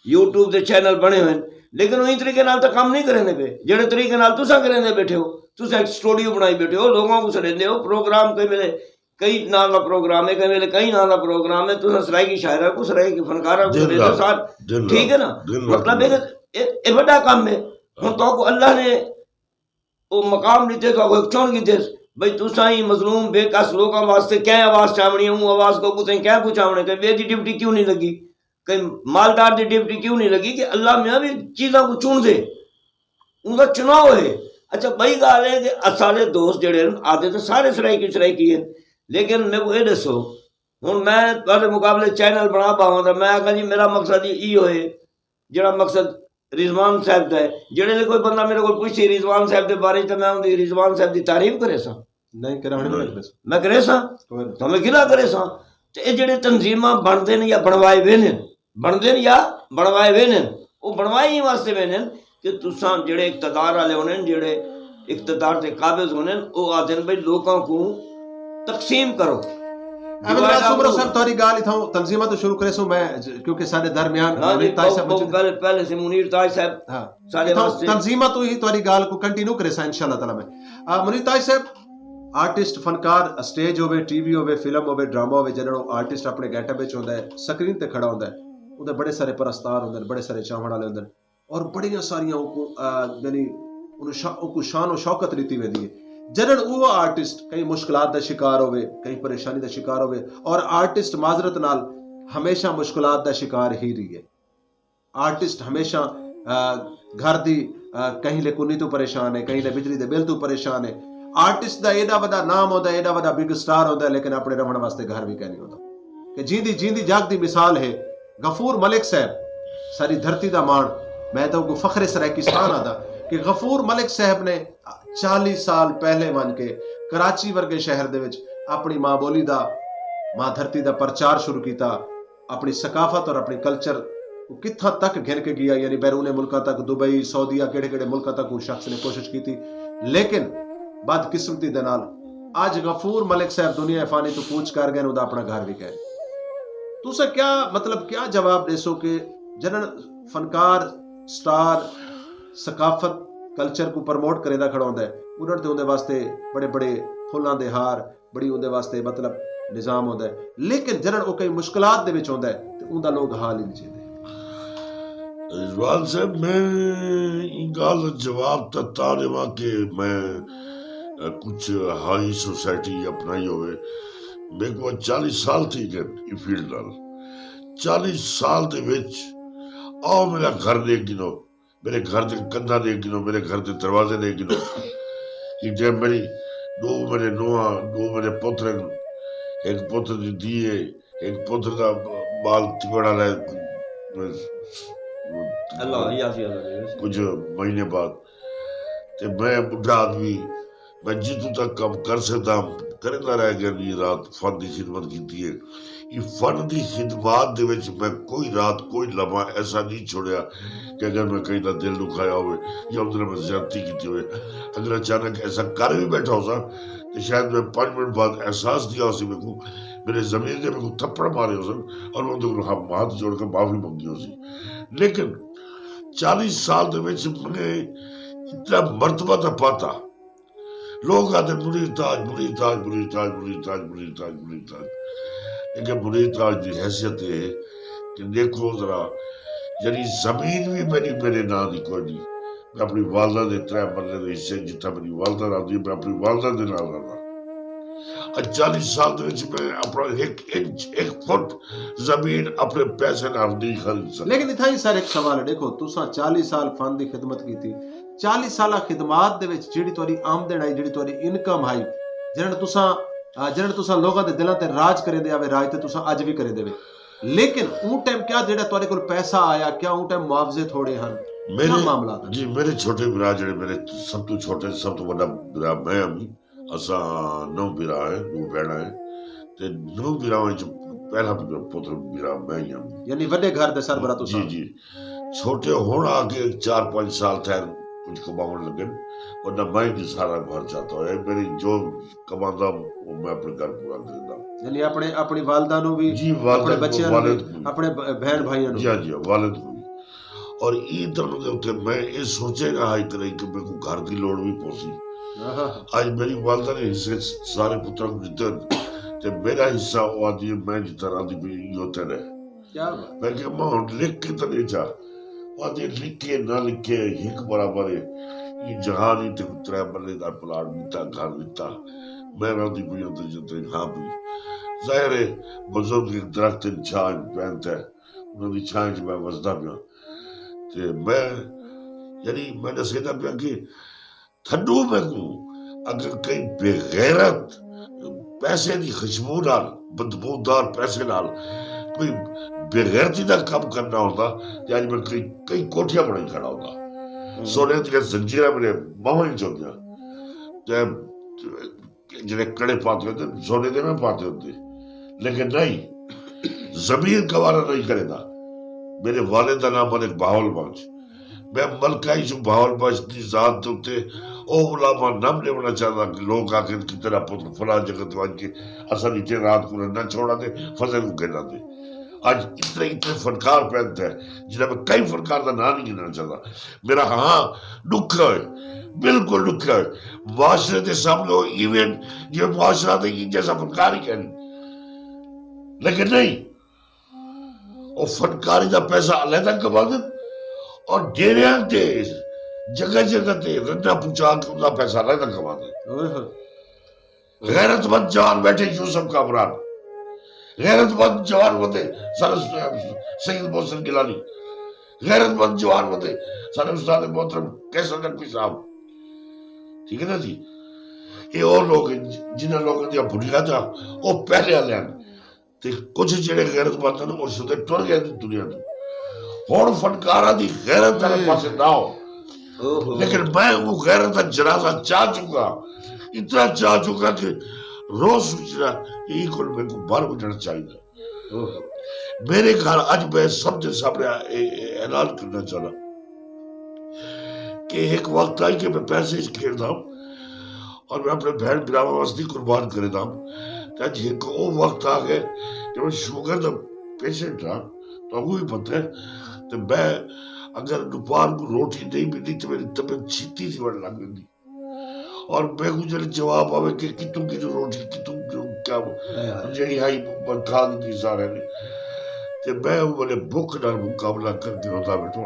یوٹیوب دے چینل بنے ہوئے ہیں، لیکن وہی طریقے نال تو کم نہیں کرنے پہ۔ جڑے طریقے نال تساں کرنے بیٹھے ہو، تساں ایک سٹوڈیو بنائی بیٹھے ہو، لوگوں کو سڑیندے ہو، پروگرام کئی ویلے کئی نام دا پروگرام ہے، کئی ویلے کئی نام دا پروگرام ہے، تساں سرائیکی شاعراں کو، سرائیکی فنکاراں کو دن سڑیندے ہو، رات، سار-، دن ٹھیک ہے رات، نا؟ دن رات مطلب ہے دن۔ کہ اے، اے بڑا کام ہے۔ ہن تو کو اللہ نے او مقام دتے، تو کو چن کیتے، بھئی تساں ہی مظلوم بے کس لوکاں واسطے کیا آواز چاونی ہے، اون آواز کو کتے کیا پہنچاونے، تے بے دی ڈیوٹی کیوں نہیں لگی؟ کئی مالدار دی ڈیوٹی کیوں نہیں لگی کہ اللہ میاں بھی چیزاں کو چن دے؟ ان کا چناؤ ہے۔ اچھا، بئی گل ہے کہ اساں دے دوست جڑے ہیں، آدھے تے سارے سرائیکی سرائیکی ہیں، لیکن میرے کو یہ دسو، ہن میں تہاڈے مقابلے چینل بنا پاواں تاں میں آکھاں جی، میرا مقصد یہ ایہو ہے، جڑا مقصد رضوان صاحب دا ہے۔ جڑے لے کوئی بندہ میرے کول پوچھے رضوان صاحب دے بارے، تے میں اوندی، رضوان صاحب دی تعریف کرے ساں؟ نہیں، کرا نہیں کرے ساں۔ میں کرے ساں؟ کوئی نہیں۔ تو میں گلا کرے ساں؟ تے اے جڑے تنظیماں بندے نے یا بنوائے وے نے، بندے نے یا بنوائے وے نے، او بنوائے ہی واسطے وے نے کہ تساں جڑے اقتدار والے ہونے، جڑے اقتدار دے قابض ہونے، او آدھے نے بھئی لوکاں کو تقسیم کرو۔ احمد راز سومرو صاحب، تہاڈی گال اتھاں تنظیماں تو شروع کرے سو میں، کیونکہ سارے درمیان ہاں جی، منیر تاج صاحب بہت موجود۔ پہلے، پہلے سے منیر تاج صاحب ہاں۔ سارے اتھاں واسطے۔ تنظیماں تو ہی تہاڈی گال کو کنٹینیو کرے سا انشاءاللہ تعالیٰ میں۔ آ، منیر تاج صاحب، آرٹسٹ، فنکار، اسٹیج ہوے، ٹی وی ہوے، فلم ہوے، ڈرامہ ہوے، جنہاں نوں آرٹسٹ اپنے گیٹ اپ وچ ہوندا ہے، سکرین تے کھڑا ہوندا ہے، اودے بڑے سارے پرستار ہوندے نے، بڑے سارے چاہن والے ہوندے نے۔ اور بڑیاں ساریاں اونکوں، آ، یعنی انہوں شا-، اونکوں شان و شوکت دتی ویندی ہے۔ جنن وہ آرٹسٹ کئی مشکلات دا شکار ہوئے، کئی پریشانی دا شکار ہوئے، اور آرٹسٹ معذرت نال ہمیشہ مشکلات دا شکار ہی رہی ہے۔ آرٹسٹ ہمیشہ آ، گھر دی آ، کہیں لے کنی تو پریشان ہے، کہیں لے بجلی دے بل تو پریشان ہے۔ آرٹسٹ دا ایڈا وڈا نام ہوندا ہے، ایڈا وڈا بگ سٹار ہوندا ہے، لیکن اپنے رہن واسطے گھر بھی کہیں نہیں ہوندا۔ کہ جیندی جیندی جگ دی مثال ہے غفور ملک صاحب، ساری دھرتی دا مان۔ میں تو کو فخر سرائیکستان آدا کہ غفور ملک صاحب نے چالیس سال پہلے ون کے کراچی ورگے شہر دے وچ اپنی ماں بولی دا، ماں دھرتی دا پرچار شروع کیتا، اپنی ثقافت اور اپنی کلچر کو کتھاں تک گھن کے گیا، یعنی بیرون ملکاں تک، دبئی، سعودیہ، کہڑے کہڑے ملکاں تک وہ شخص نے کوشش کی تھی۔ لیکن بدقسمتی دے نال اج غفور ملک صاحب دنیا فانی تو کوچ کر گئے، انہوں دا اپنا گھر بھی کہہ۔ تسا کیا، مطلب، کیا جواب دے سو کہ جنہاں فنکار، سٹار، ثقافت، کلچر کو پروموٹ کریندا کھڑا ہوندا ہے، انہاں تے اوندے واسطے بڑے بڑے پھلاں دے ہار، بڑی اوندے واسطے، مطلب، نظام ہوندا ہے، لیکن جنہاں او کئی مشکلات دے وچ ہوندا ہے تے اوندا لوگ حال ہی نہیں چیندے۔ رضوان صاحب، میں ایں گل دا جواب تاں تاں ڈیواں کہ میں، اے، کچھ ہائی سوسائٹی اپنائی ہوئے۔ میرے کو چالیس سال تھی گئے اس فیلڈ نال۔ چالیس سال دے وچ آؤ میرا گھر دیکھ گنو، میرے گھر دے کندھاں دیکھ گنو، میرے گھر دے دروازے دیکھ گنو۔ ایک جے میری دو میرے نواں، دو میرے پتر ہیں، ایک پتر دی دھی ہے، ایک پتر دا بال تکڑا لے۔ اللہ علی عزیز عزیز۔ کچھ مہینے بعد تے میں بڈھا آدمی، میں جتوں تک کم کر سکدا ہاں، کریندا رہ گیا، دن رات فن دی خدمت کیتی ہے۔ یہ فن دی خدمات دے وچ میں کوئی رات، کوئی لمحہ ایسا نہیں چھوڑیا کہ اگر میں کہیں دا دل دکھایا ہوئے یا ادھر میں زیادتی کیتی ہوئے۔ اگر اچانک ایسا کر بھی بیٹھا ہو سا، تو شاید میں پانچ منٹ بعد احساس دیا ہو سی میرے کو، میرے ضمیر نے میرے کو تھپڑ مارے ہو سن، اور میں اندر کو ہاتھ جوڑ کے معافی منگی ہو سی۔ لیکن چالیس سال دے وچ میں اتنا مرتبہ تاں پاتا۔ لوگ آتے منیر تاج، منیر تاج، منیر تاج، منیر تاج، منیر تاج، منیر تاج۔ لیکن منیر تاج دی حیثیت یہ ہے کہ دیکھو ذرا، یعنی زمین بھی میری، میرے نام دی کوئی نہیں۔ میں اپنی والدہ دے ترے مرلے دے حصے، جتھا میری والدہ رہندی ہے، میں اپنی والدہ دے نال رہنا۔ اج چالیس سال دے وچ میں اپنا ایک انچ، ایک فٹ زمین اپنے پیسے نال نہیں خرید سکتا۔ لیکن اتھا ہی سر ایک سوال ہے، دیکھو، تساں چالیس سال فن دی خدمت کیتی، چالیس سالہ خدمات دے وچ جڑی تہاڈی آمدن آئی، جڑی تہاڈی انکم آئی، جنہاں نے تساں، آ، جنہاں نے تساں لوگاں دے دلاں تے راج کریندے آوے، راج تے تساں اج وی کریندے وے، لیکن اون ٹائم کیا جڑا تہاڈے کول پیسہ آیا، کیا اون ٹائم معاوضے تھوڑے ہن؟ کیا میرے، معاملہ تھا؟ جی، میرے چھوٹے بھرا جڑے میرے سب تو چھوٹے، سب تو بڑا بھرا میں ہاں۔ اساں نو بھرا ہیں، دو بہناں ہیں، تے نو بھراواں وچ پہلا پتر بھرا میں ہی ہاں۔ یعنی وڈے گھر دے سربراہ تساں؟ جی، جی۔ چھوٹے ہن آ کے چار پنج سال تھے کچھ کماون لگے، ورنہ میں ہی سارا گھر چاہتا ہوا۔ میری جو کماندا، وہ میں اپنے گھر پورا کردا۔ یعنی اپنے، اپنی والدہ نو بھی، جی، والدہ اپنے کو، بچیاں نو بھی، والد کو۔ اپنے ب-، بہن بھائیاں نو۔ جی، ہاں جی، والد کو۔ اور ای تنوں دے اتے میں اے سوچے نہ آئی کرے کہ میرے کو گھر دی لوڑ بھی پوسی۔ آہا۔ آج میری والدہ نے حصے سارے پتراں کو دیتے ہیں۔ تے میرا حصہ وہ آدھی ہے، میں جتنا راندی پئی، یہ ہوتے رہے۔ کیا بات؟ میں کہ میں ہن لکھ کے تے نہیں جا۔ وہ آدھی لکھے نہ لکھے، ہک برابر ہے۔ یہ جہان ہی تے ترے مرلے دا پلاٹ دیتا، گھر دیتا۔ میں راندی پئی اندر جتے ہاں پئی۔ ظاہر ہے، بزرگ ایک درخت دی چھاں پہنتا ہے۔ انہاں دی چھاں وچ میں وسدا پیا۔ تے میں، یعنی، میں دسدا پیا کہ تھڈو میں کو اگر کئی بے غیرت پیسے دی خوشبو نال، بدبودار پیسے نال کوئی بے غیرتی دا کم کرنا ہوندا، تے اج میں کئی، کئی کوٹھیاں بنائی کھڑا ہوندا۔ ہوں۔ سونے دیاں زنجیراں میرے باہواں وچ ہوندیاں۔ تے جڑے کڑے پاتے ہوندے، سونے دے میں پاتے ہوندے۔ لیکن نہیں، ضمیر گوارا نہیں کرے دا۔ میرے والد دا نام ملک بہاول بخش۔ میں ملکہ ہی چوں بہاول بخش دی ذات دے اُتے او علامہ نام لیونا چاہندا کہ لوگ آکھن کہ تیرا پتر فلاں جگہ تے ونج کے اساں دی تے رات کو نہ چھوڑا دے، فضل کو گھنا دے۔ اج اتنے، اتنے فنکار پہنتے ہیں، جنہاں میں کئی فنکار دا نام نہیں گھننا چاہتا۔ میرا ہاں ڈکھا ہے، بالکل ڈکھا ہے۔ معاشرے دے سامنے وہ ایونٹ جو معاشرہ دے یہ جیسا فنکار ہی کہنی، لیکن نہیں، وہ فنکاری دا پیسہ علیحدہ کما دے اور ڈیریاں تے جگہ جگہ تے رنڈا پہنچا کے انہاں پیسہ رہنا کما دے۔ اوئے ہوئے۔ غیرت مند جوان بیٹھے یوسف کامران، غیرت مند جوان ہوتے سارے سید محسن گیلانی، غیرت مند جوان ہوتے سارے استاد محترم قیصر نقوی صاحب۔ ٹھیک ہے نا جی؟ یہ اور لوگ ہیں جنہاں لوگوں دیا بنیاداں وہ پہلے والے ہیں۔ تے کچھ جڑے غیرت مند نے اس تے ٹر گئے نے دنیا تو۔ ہن فنکاراں دی غیرت والے پاسے نہ ہو۔ لیکن میں وہ غیرت دا جنازہ چاہ چکا، اتنا چاہ چکا کہ روز سوچنا کہ یہ کول میرے کو باہر بجنا چاہیے۔ میرے گھر اج میں سب دے سامنے اے- اے اعلان کرنا چاہنا کہ ایک وقت آئی کہ میں پیسے اچ کھیڈدا ہاں اور میں اپنے بہن بھراواں واسطے قربان کرے دا ہاں۔ تے اج ایک او وقت آ گئے کہ میں شوگر دا پیشنٹ ہاں، تو کو بھی پتہ ہے۔ تے میں اگر دوپہر کو روٹی نہیں ملدی تو میری طبیعت چھتی سی بڑھ لگ جاندی۔ اور میں کو جب جواب آوے کہ کتوں کتوں روٹی، کتوں کتوں کیا، جڑی ہائی بکھا دی سارے نے۔ تے میں وہ بولے بک نال مقابلہ کر کے روتا بیٹھا۔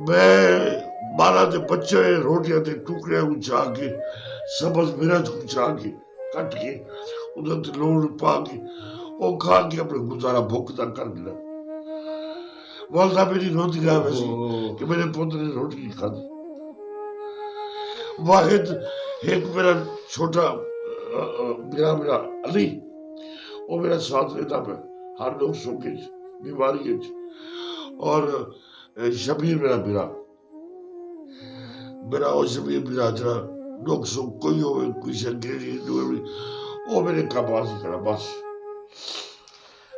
میں مارا دے بچے روٹیاں دے ٹکڑے اچھا کے، سبز مرچ اچھا کے، کٹ کے، ادھر تے لوڑ پا کے، او کھا کے اپنے گزارا بھوک دا کر دینا۔ والدہ میری روتی رہا ویسی کہ میرے پوت نے روٹی نہیں کھاتی۔ واحد ایک میرا چھوٹا، آ، آ، میرا، میرا علی، وہ میرا ساتھ رہتا پہ ہر دکھ سکھ وچ، بیماری وچ۔ اور، اے، شبیر میرا میرا، میرا وہ شبیر میرا جڑا دکھ سکھ کوئی ہوئے، کوئی شنگری نہیں، وہ میرے کم آ سی کھڑا بس۔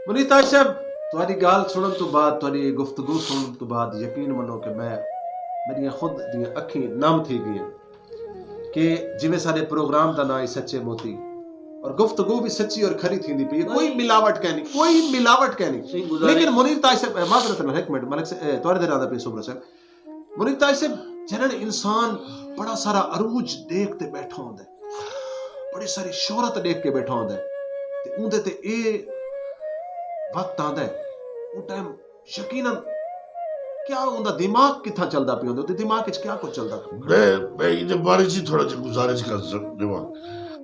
منیر تاج صاحب، تہاڈی گل سنن تو بعد، تہاڈی گفتگو سنن تو بعد یقین منو کہ میں، میریاں خود دیاں اکھیں نم تھی گئیاں کہ جویں ساڈے پروگرام دا نام ہے سچے موتی، اور گفتگو بھی سچی اور کھری تھیندی پئی ہے، کوئی ملاوٹ کہنی، کوئی ملاوٹ کہنی۔ لیکن منیر تاج صاحب، اے، معذرت نال ایک منٹ، ملک صاحب، اے، تہاڈے تے رہندا پئی صبر صاحب۔ منیر تاج صاحب، جنہاں انسان بڑا سارا عروج دیکھ تے بیٹھا ہوندا ہے، بڑی ساری شہرت دیکھ کے بیٹھا ہوندا ہے، تے اوندے تے اے وقت آندا ہے، او ٹائم یقیناً کیا اوندا دماغ کتھاں چلدا پیا ہوندا، تے دماغ وچ کیا کچھ چلدا پیا؟ میں، میں ایندے بارے چ تھوڑا جہا گزارش کر سک-، دیواں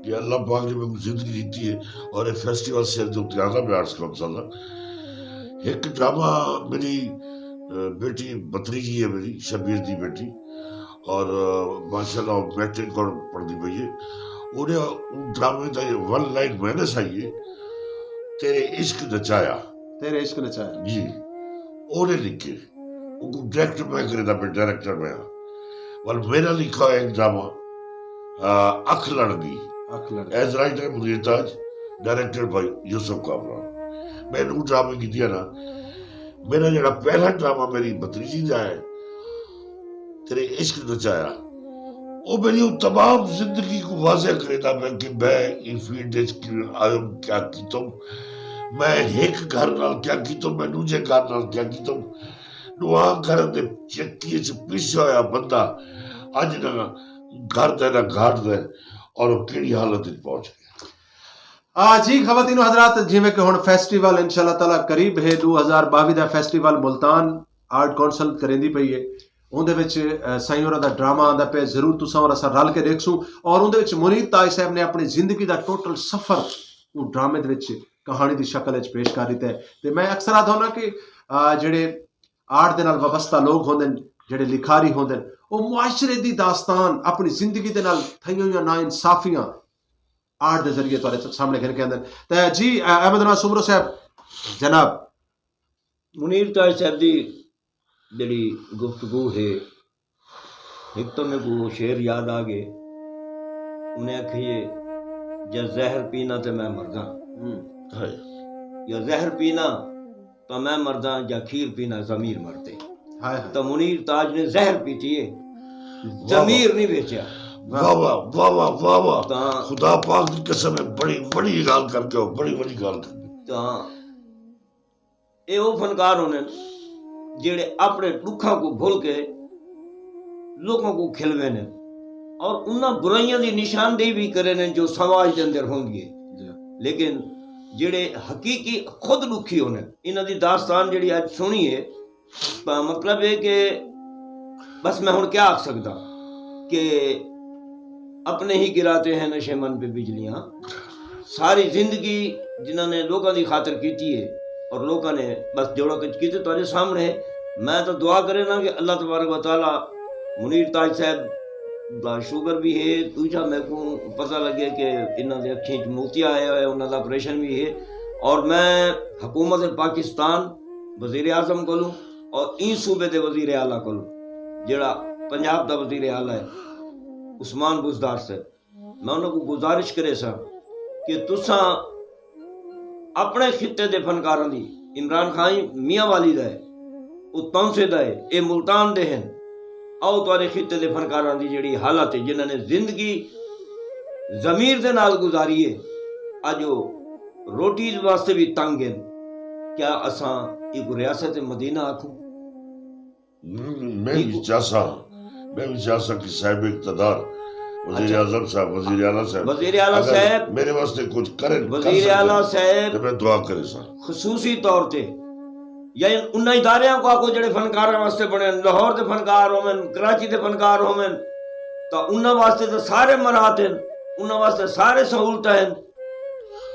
کہ اللہ پاک نے مینوں زندگی دتی ہے اور یہ فیسٹیول سر دے اُتے آندا میں آرٹس کونسل دا۔ ایک ڈرامہ میری، اے، بیٹی بتریجی ہے میری، شبیر دی بیٹی، اور، آ، ماشاءاللہ، وہ میٹرک اور پڑھدی پئی ہے۔ انہیں ڈرامے دا یہ ون لائن میں نے سائی ہے، "تیرے عشق نچایا۔" تیرے عشق نچایا۔ جی، انہیں لکھے، وہ کو ڈائریکٹ میں کرے دا، میں ڈائریکٹر میں ہاں۔ اور میرا لکھا ہوا ایک ڈرامہ، آ، اکھ لڑ گئی۔ اکھ لڑ گئی۔ As writer Munir Taj, director by Yousuf Kamran. میں نے وہ ڈرامے کی دیا نا، میرا جڑا پہلا ڈرامہ میری بھتریجی دا ہے، تیرے عشق نچایا، وہ میری وہ تمام زندگی کو واضح کرے دا میں کہ میں اس فیلڈ وچ کیوں آیا ہوں، کیا کیتا ہوں، میں ایک گھر نال کیا کیتا ہوں، میں دوجے گھر نال کیا کیتا ہوں، دعا کرن دے چکی وچ پسیا ہویا بندہ اج نہ گھر دے نہ گھاٹ دے، اور وہ کیڑی حالت وچ پہنچ گیا۔ آ جی، خواتین و حضرات، جویں کہ ہن فیسٹیول انشاءاللہ تعالیٰ قریب ہے، دو ہزار باوی دا فیسٹیول ملتان آرٹ کونسل کریندی پئی ہے۔ اوندے وچ، اے، سائیں ہوراں دا ڈرامہ آندا پیا، ضرور تساں اور اساں رل کے دیکھسوں۔ اور اوندے وچ منیر تاج صاحب نے اپنی زندگی دا ٹوٹل سفر او ڈرامے دے وچ کہانی دی شکل وچ پیش کر دتا ہے۔ تے میں اکثر آکھدا ہوناں کہ، آ، جڑے آرٹ دے نال وابستہ لوگ ہوندے نے، جڑے لکھاری ہوندے نے، او معاشرے دی داستان اپنی زندگی دے نال تھئیاں ہوئیاں ناانصافیاں آرٹ دے ذریعے تہاڈے سامنے گھن کے آندے نے۔ تے جی، اے، احمد نواز سومرو صاحب، جناب۔ منیر تاج صاحب دی جڑی گفتگو ہے، ایک تو میرے کو شعر یاد آ گئے۔ انہیں آکھیا، "جے زہر پینا تے میں مرداں۔" ہائے۔ یا زہر پینا تو میں مرداں، یا کھیر پینا ضمیر مردے۔ ہائے ہائے۔ تو منیر تاج نے زہر پیتی ہے، واہ واہ۔ ضمیر نہیں بیچیا۔ واہ واہ، واہ واہ، واہ واہ۔ تاں خدا پاک دی قسم ہے، بڑی وڈی گل کر کے، بڑی وڈی گل کر کے۔ تاں اے او فنکار ہونے جڑے اپنے دکھاں کو بھول کے لوگوں کو کھلوے نے اور انہاں برائیاں دی نشاندہی بھی کرے نے جو سماج دے اندر ہوندی ہے۔ جی۔ لیکن جڑے حقیقی خود دکھی ہونے، انہاں دی داستان جڑی اج سنی ہے، مطلب ہے کہ بس میں ہن کیا آکھ سکدا کہ اپنے ہی گراتے ہیں نشے من پہ بجلیاں۔ ساری زندگی جنہاں نے لوکاں دی خاطر کیتی ہے اور لوکاں نے بس جوڑا کچھ کیتے تہاڈے سامنے ہے۔ میں تو دعا کرے نا کہ اللہ تبارک و تعالیٰ، منیر تاج صاحب دا شوگر بھی ہے، دوجا میرے کو پتہ لگے کہ انہاں دے اکھیں چ موتیا آیا ہویا، انہاں دا آپریشن بھی ہے۔ اور میں حکومت پاکستان، وزیر اعظم کولوں اور این صوبے دے وزیر اعلیٰ کولوں، جڑا پنجاب دا وزیر اعلیٰ ہے، عثمان بزدار صاحب، میں انہاں کو گزارش کرے سا کہ تساں اپنے خطے دے فنکاراں دی، عمران خان میاں والی دا ہے، او تونسے دا ہے، اے ملتان دے ہن، آؤ تہاڈے خطے دے فنکاراں دی جڑی حالت ہے، جنہاں نے زندگی ضمیر دے نال گزاری ہے، اج او روٹی واسطے بھی تنگ ہن۔ کیا اساں ایک ریاست مدینہ آکھوں؟ میں بھی چاہسا، میں بھی چاہسا کہ صاحب اقتدار، وزیر اعظم صاحب، وزیر اعلیٰ صاحب، وزیر اعلیٰ اگر صاحب، میرے واسطے کچھ کرن، کر وزیر سکن، اعلیٰ صاحب، تو میں دعا کرے سا۔ خصوصی طور تے یا ان انہاں اداریاں کو آکو جڑے فنکاراں واسطے بنے ہن، لاہور دے فنکار ہوون، کراچی دے فنکار ہوون، تاں انہاں واسطے تاں سارے مراعات ہن، انہاں واسطے سارے سہولتاں ہن۔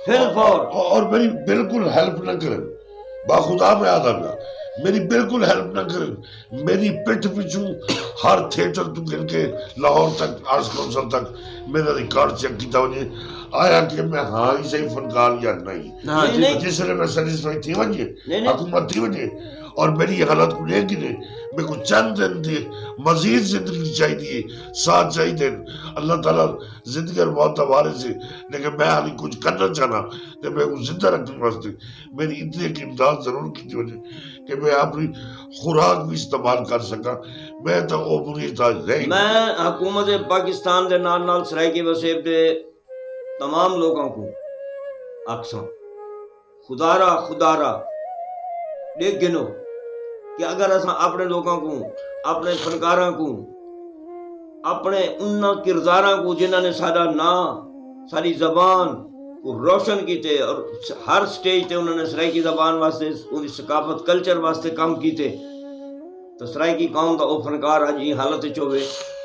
فل فور۔ اور میری بالکل ہیلپ نہ کرن، باخدا میں آدھا گا، میری بالکل ہیلپ نہ کرن۔ میری پٹھ پچھوں ہر تھیٹر تو گھن کے لاہور تک، آرٹس کونسل تک میرا ریکارڈ چیک کیتا ونجے، آیا کہ میں ہاں ہی صحیح فنکار یا نہیں۔ ہاں جی۔ جس ویلے میں سیٹسفائی تھی ونجے، نہیں، نہیں۔ حکومت تھی ونجے، اور میری حالت کو لے کے نے، میرے کو چند دن دی مزید زندگی چاہیے، ساتھ چاہیے۔ اللہ تعالیٰ زندگی اور موت دا وارث ہے، لیکن میں حالی کچھ کرنا چاہنا، تے میں کو زندہ رکھنے واسطے میری اتنی ایک امداد ضرور کی ونجے کہ میں اپنی خوراک بھی استعمال کر سکاں۔ میں تو او بری تاج نہیں۔ میں حکومت پاکستان دے نال نال سرائیکی وسیب دے تمام لوگاں کو آکھساں، خدارا، خدارا، ڈیکھ گنو کہ اگر اساں اپنے لوگاں کو، اپنے فنکاراں کو، اپنے انہاں کرداراں کو جنہاں نے ساڈا ناں، ساڈی زبان کو روشن کیتے اور ہر سٹیج تے انہاں نے سرائیکی زبان واسطے، ان دی ثقافت، کلچر واسطے کام کیتے، تو سرائیکی قوم دا او فنکار اج ایں حالت وچ ہووے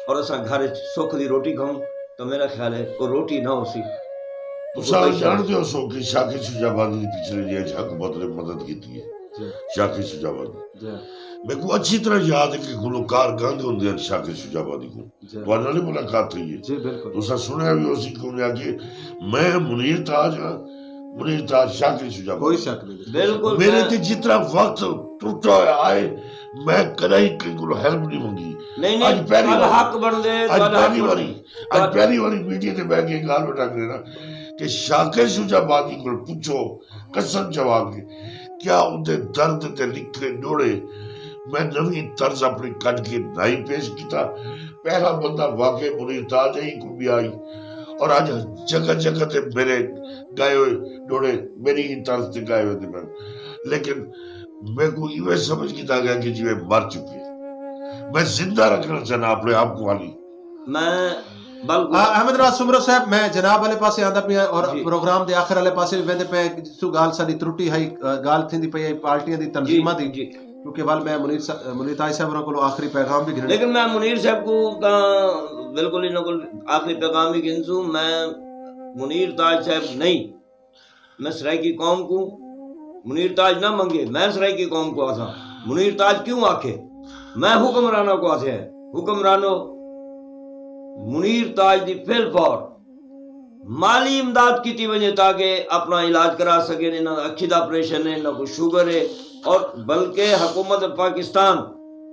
اور اساں گھر وچ سکھ دی روٹی کھاؤں، تو میرا خیال ہے او روٹی نہ ہو سی۔ تساں جانتے ہو سو کہ شاکر شجاع آبادی دی پچھلے جیہڑے حکومت نے مدد کیتی ہے، جی۔ شاکر شجاع آبادی۔ جی۔ میرے کو اچھی طرح یاد ہے کہ گلوکار گاندے ہوندے ہیں شاکر شجاع آبادی کو۔ جی۔ تہاڈے نال ہی ملاقات ہوئی ہے۔ جی، بالکل۔ تساں سنیا بھی ہو سی کہ انہیں آکھیا، "میں منیر تاج ہاں، منیر تاج شاکر شجاع آبادی۔" کوئی شک نہیں۔ بالکل، میرے میں تے جتنا وقت ٹوٹا ہویا آئے، میں کدی کہیں کو ہیلپ نہیں منگی۔ نہیں، نہیں، اج پہلی تہاڈا واری، حق بندا ہے، اج تہاڈا حق پہلی بندا ہے۔ واری، اج پہلی واری میڈیا تے بیٹھ کے گال بٹا کرنا کہ شاکر شجاع آبادی کو پوچھو، قسم چوا کے، کیا اندے درد تے لکھے ڈوڑے میں نویں طرز اپنی کڈ کے نائی پیش کیتا؟ پہلا بندہ واقعی منیر تاج ہی کو بھی آئی، اور اج جگہ جگہ تے میرے گائے ہوئے ڈوڑے میری ہی طرز تے گائے ہوئے تے میں، لیکن میرے کو ایویں سمجھ کیتا گیا کہ جی میں مر چکے، میں زندہ رکھنا چاہنا اپنے آپ کو حالی۔ میں بلکل آ، احمد راز سمرو صاحب، میں جناب والے پاسے آندا پیا اور جی۔ پروگرام دے آخر والے پاسے بھی ویندے پے، جس تو گال ساری ترٹی ہائی، آ، گال تھیندی پئی ہے پارٹیاں دی، جی، تنظیماں دی، جی۔ کیونکہ ول میں منیر صا-، منیر تاج صاحب ہوراں کولوں آخری پیغام بھی گھننا۔ لیکن میں منیر صاحب کو تاں بالکل انہاں کول آخری پیغام بھی گھنسوں۔ میں منیر تاج صاحب نہیں، میں سرائیکی قوم کو منیر تاج نہ منگے، میں سرائیکی قوم کو آساں۔ منیر تاج کیوں آکھے؟ میں حکمرانوں کو آسے ہے، حکمرانوں، منیر تاج دی فل فور مالی امداد کیتی ونجے تاکہ اپنا علاج کرا سکے۔ انہاں دا اکھی دا آپریشن ہے، انہاں کو شوگر ہے، اور بلکہ حکومت پاکستان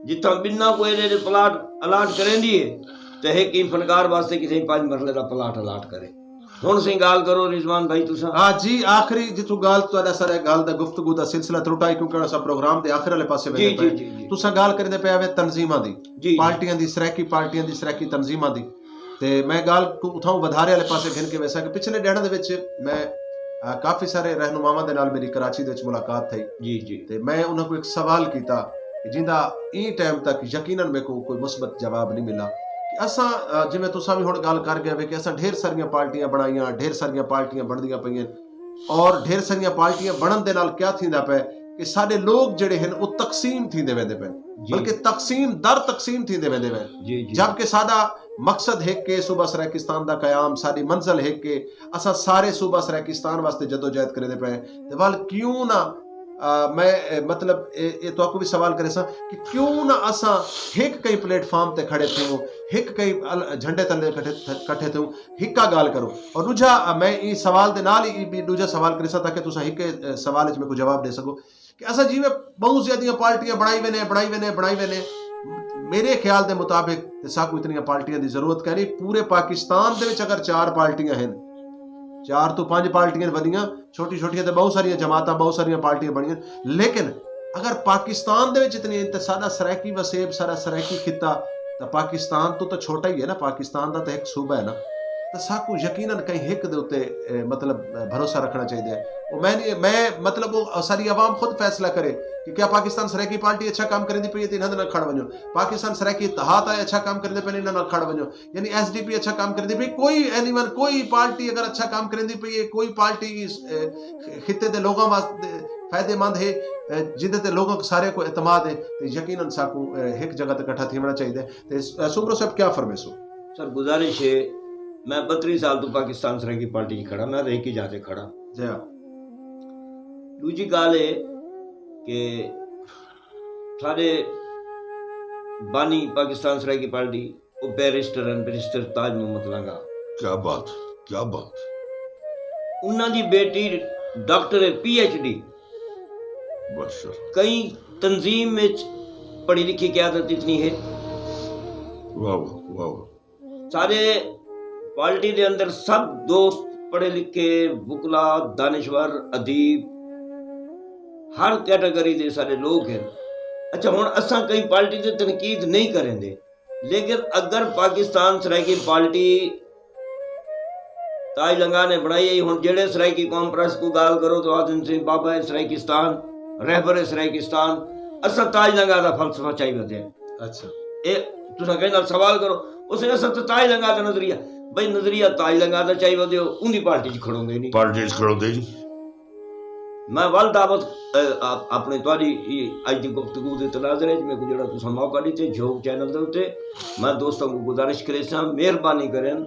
جتھاں بننا کو ایرے دے پلاٹ الاٹ کریں دی ہے، تے ایک ہی فنکار واسطے کسی پانچ مرلے دا پلاٹ الاٹ کرے۔ ہن سیں گال کرو رضوان بھائی تساں۔ ہاں جی، آخری جتھوں گال تہاڈا سارا گال دا گفتگو دا سلسلہ ترٹا ہے، کیونکہ اساں پروگرام دے آخر والے پاسے جی، ویندے جی، پے۔ جی، جی۔ تساں گال کریندے پے آوے تنظیماں دی، جی۔ پارٹیاں دی، سرائیکی پارٹیاں دی، سرائیکی تنظیماں دی۔ تے میں گال کو اتھاؤں ودھارے والے پاسے گھن کے ویسا کہ پچھلے ڈیڑھاں دے وچ میں، آ، کافی سارے رہنماواں دے نال میری کراچی دے وچ ملاقات تھئی۔ جی، جی۔ تے میں انہاں کو ایک سوال کیتا کہ جیندا ایں ٹائم تک یقیناً میرے کو کوئی مثبت جواب نہیں ملا کہ اساں، آ، جویں تساں بھی ہن گل کر گئے وے کہ اساں ڈھیر ساریاں پارٹیاں بنائیاں، ڈھیر ساریاں پارٹیاں بندیاں پئیاں، اور ڈھیر ساریاں پارٹیاں بنن دے نال کیا تھیندا پے کہ سارے لوگ جڑے ہیں وہ تقسیم تھی دے ویندے پے، بلکہ تقسیم در تقسیم تھی دے ویندے پے۔ جبکہ سارا مقصد ہے کہ صوبہ سرائیکستان دا قیام، ساری منزل ہے کہ اساں سارے صوبہ سرائیکستان واسطے جدوجہد کرے دے پے۔ تے ول کیوں نہ، آ، میں، اے، مطلب، اے، اے تو آپ کو بھی سوال کرے سا کہ کیوں نہ اساں ہک کئی پلیٹ فارم تے کھڑے تھیوں، ہک کئی ال-، جھنڈے تلے کٹھے، کٹھے تھیوں، ہکا گال کرو۔ اور دوجا، آ، میں اے سوال دے نال ہی بھی دوجا سوال کرے سا تاکہ تساں ہک، اے، سوال وچ میرے کو جواب دے سکو کہ اساں جیویں بہت زیادہ پارٹیاں بنائی وینے، بنائی وینے، بنائی وینے۔ میرے خیال دے مطابق تے ساکو اتنی پارٹیاں دی ضرورت کہنی۔ پورے پاکستان دے وچ اگر چار پارٹیاں ہیں، چار تو پانچ پارٹیاں ودیاں، چھوٹی چھوٹیاں تے بہت ساریاں جماعتاں، بہت ساریاں پارٹیاں بنیاں، لیکن اگر پاکستان دے وچ اتنی انت-، سارا سرائیکی وسیب، سارا سرائیکی خطہ، تو پاکستان تو تو چھوٹا ہی ہے نا، پاکستان دا تو ایک صوبہ ہے نا۔ تو ساکو یقیناً کہیں ہک دے اُتے، اے، مطلب، اے، بھروسہ رکھنا چاہیے۔ وہ میں نہیں، میں، مطلب، وہ ساری عوام خود فیصلہ کرے کہ کیا پاکستان سرائیکی پارٹی اچھا کام کرنے دی پئی ہے تو انہاں دے نال کھڑ ونجو، پاکستان سرائیکی اتحاد آئے اچھا کام کرنے پہ انہاں نال کھڑ ونجو۔ یعنی ایس ڈی پی اچھا کام کردی پئی، کوئی اینی ون، کوئی پارٹی اگر اچھا کام کردی پئی ہے، کوئی پارٹی اس، اے، خطے دے لوگوں واسطے فائدے مند ہے، اے، جدے تے لوگوں کو سارے کو اعتماد ہے، تے یقیناً ساکو، اے، ایک جگہ تے اکٹھا تھیونا چاہیے۔ تے س-، اے، سومرو صاحب کیا فرمیسو؟ سر، گزارش ہے، میں بتری سال تو پاکستان سرائیکی پارٹی چ کھڑا، میں تو ایک ہی جاتے کھڑا۔ جی ہاں۔ دوجی گل ہے کہ سارے بانی پاکستان سرائیکی پارٹی، وہ بیرسٹر ہیں، بیرسٹر تاج محمد لنگا۔ کیا بات، کیا بات۔ انہاں دی بیٹی ڈاکٹر ہے، پی ایچ ڈی۔ بس سر۔ کئی تنظیم وچ پڑھی لکھی قیادت اتنی ہے۔ واہ واہ، واہ واہ۔ سارے پارٹی دے اندر سب دوست پڑھے لکھے، وکلا، دانشور، ادیب، ہر کیٹیگری دے سارے لوگ ہیں۔ اچھا، ہن اساں کئی پارٹی تے تنقید نہیں کریں دے، لیکن اگر پاکستان سرائیکی پارٹی تاج لنگا نے بنائی ہے، ہن جڑے سرائیکی قوم پرست کو گال کرو تو آدھے نے بابا ہے سرائیکستان، رہبر ہے سرائیکستان، اساں تاج لنگا دا فلسفہ چاہیے ودے۔ اچھا۔ اے تساں کہیں نال سوال کرو، اس نے اساں تو تاج لنگا دا نظریہ، بھئی نظریہ تاج لنگا دا چاہیے ودے، اون دی پارٹی چ کھڑو گے نہیں۔ پارٹی چ کھڑو گے نہیں۔ میں ول دعوت، اے، آپ-، اپنے تہاڈی ای اج دی گفتگو دے تناظر وچ میرے کو جڑا تساں موقع دیتے جھوک چینل دے اُتے، میں دوستاں کو گزارش کرے ساں، مہربانی کرن،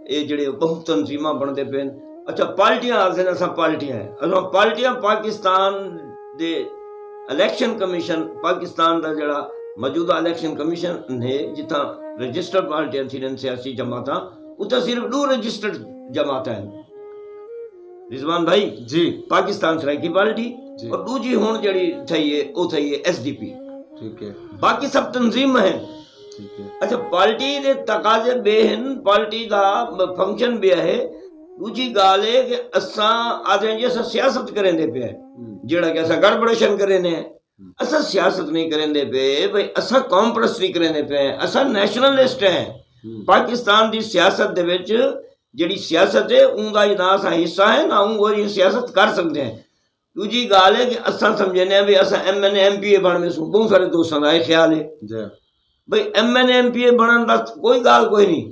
اے جڑے بہت تنظیماں بندے پین۔ اچھا، پارٹیاں آخر اساں پارٹیاں ہیں، اساں پارٹیاں پاکستان دے الیکشن کمیشن، پاکستان دا جڑا موجودہ الیکشن کمیشن ہے، جتھاں رجسٹرڈ پارٹیاں تھی رہن سیاسی جماعتاں، اتھاں صرف دو رجسٹرڈ جماعتاں ہیں۔ رضوان بھائی، جی۔ پاکستان سرائیکی پارٹی جی۔ اور دوجی ہن جڑی تھئی ہے، او تھئی ہے ایس ڈی پی۔ ٹھیک ہے۔ باقی سب تنظیم ہیں۔ ٹھیک ہے۔ اچھا، پارٹی دے تقاضے بے ہن، پارٹی دا فنکشن بے ہے۔ دوجی گال ہے کہ اساں آدھے جی اساں سیاست کریں دے پے ہیں۔ ہم۔ جڑا کہ اساں گڑبڑیشن کریں نے۔ ہم۔ اساں سیاست نہیں کریں دے پے، بھئی اساں قوم پرستی کریں دے پے ہیں، اساں نیشنلسٹ ہیں۔ ہم۔ پاکستان دی سیاست دے وچ جڑی سیاست ہے، اون دا ہی نہ اساں حصہ ہے، نہ اون وہ جی سیاست کر سکتے ہیں۔ دوجی گال ہے کہ اساں سمجھنے ہیں بھی اساں ایم این اے، ایم پی اے بن میں سوں، بہت سارے دوستاں دا یہ خیال ہے۔ جی۔ بھئی ایم این اے، ایم پی اے بنن دا کوئی گال کوئی نہیں۔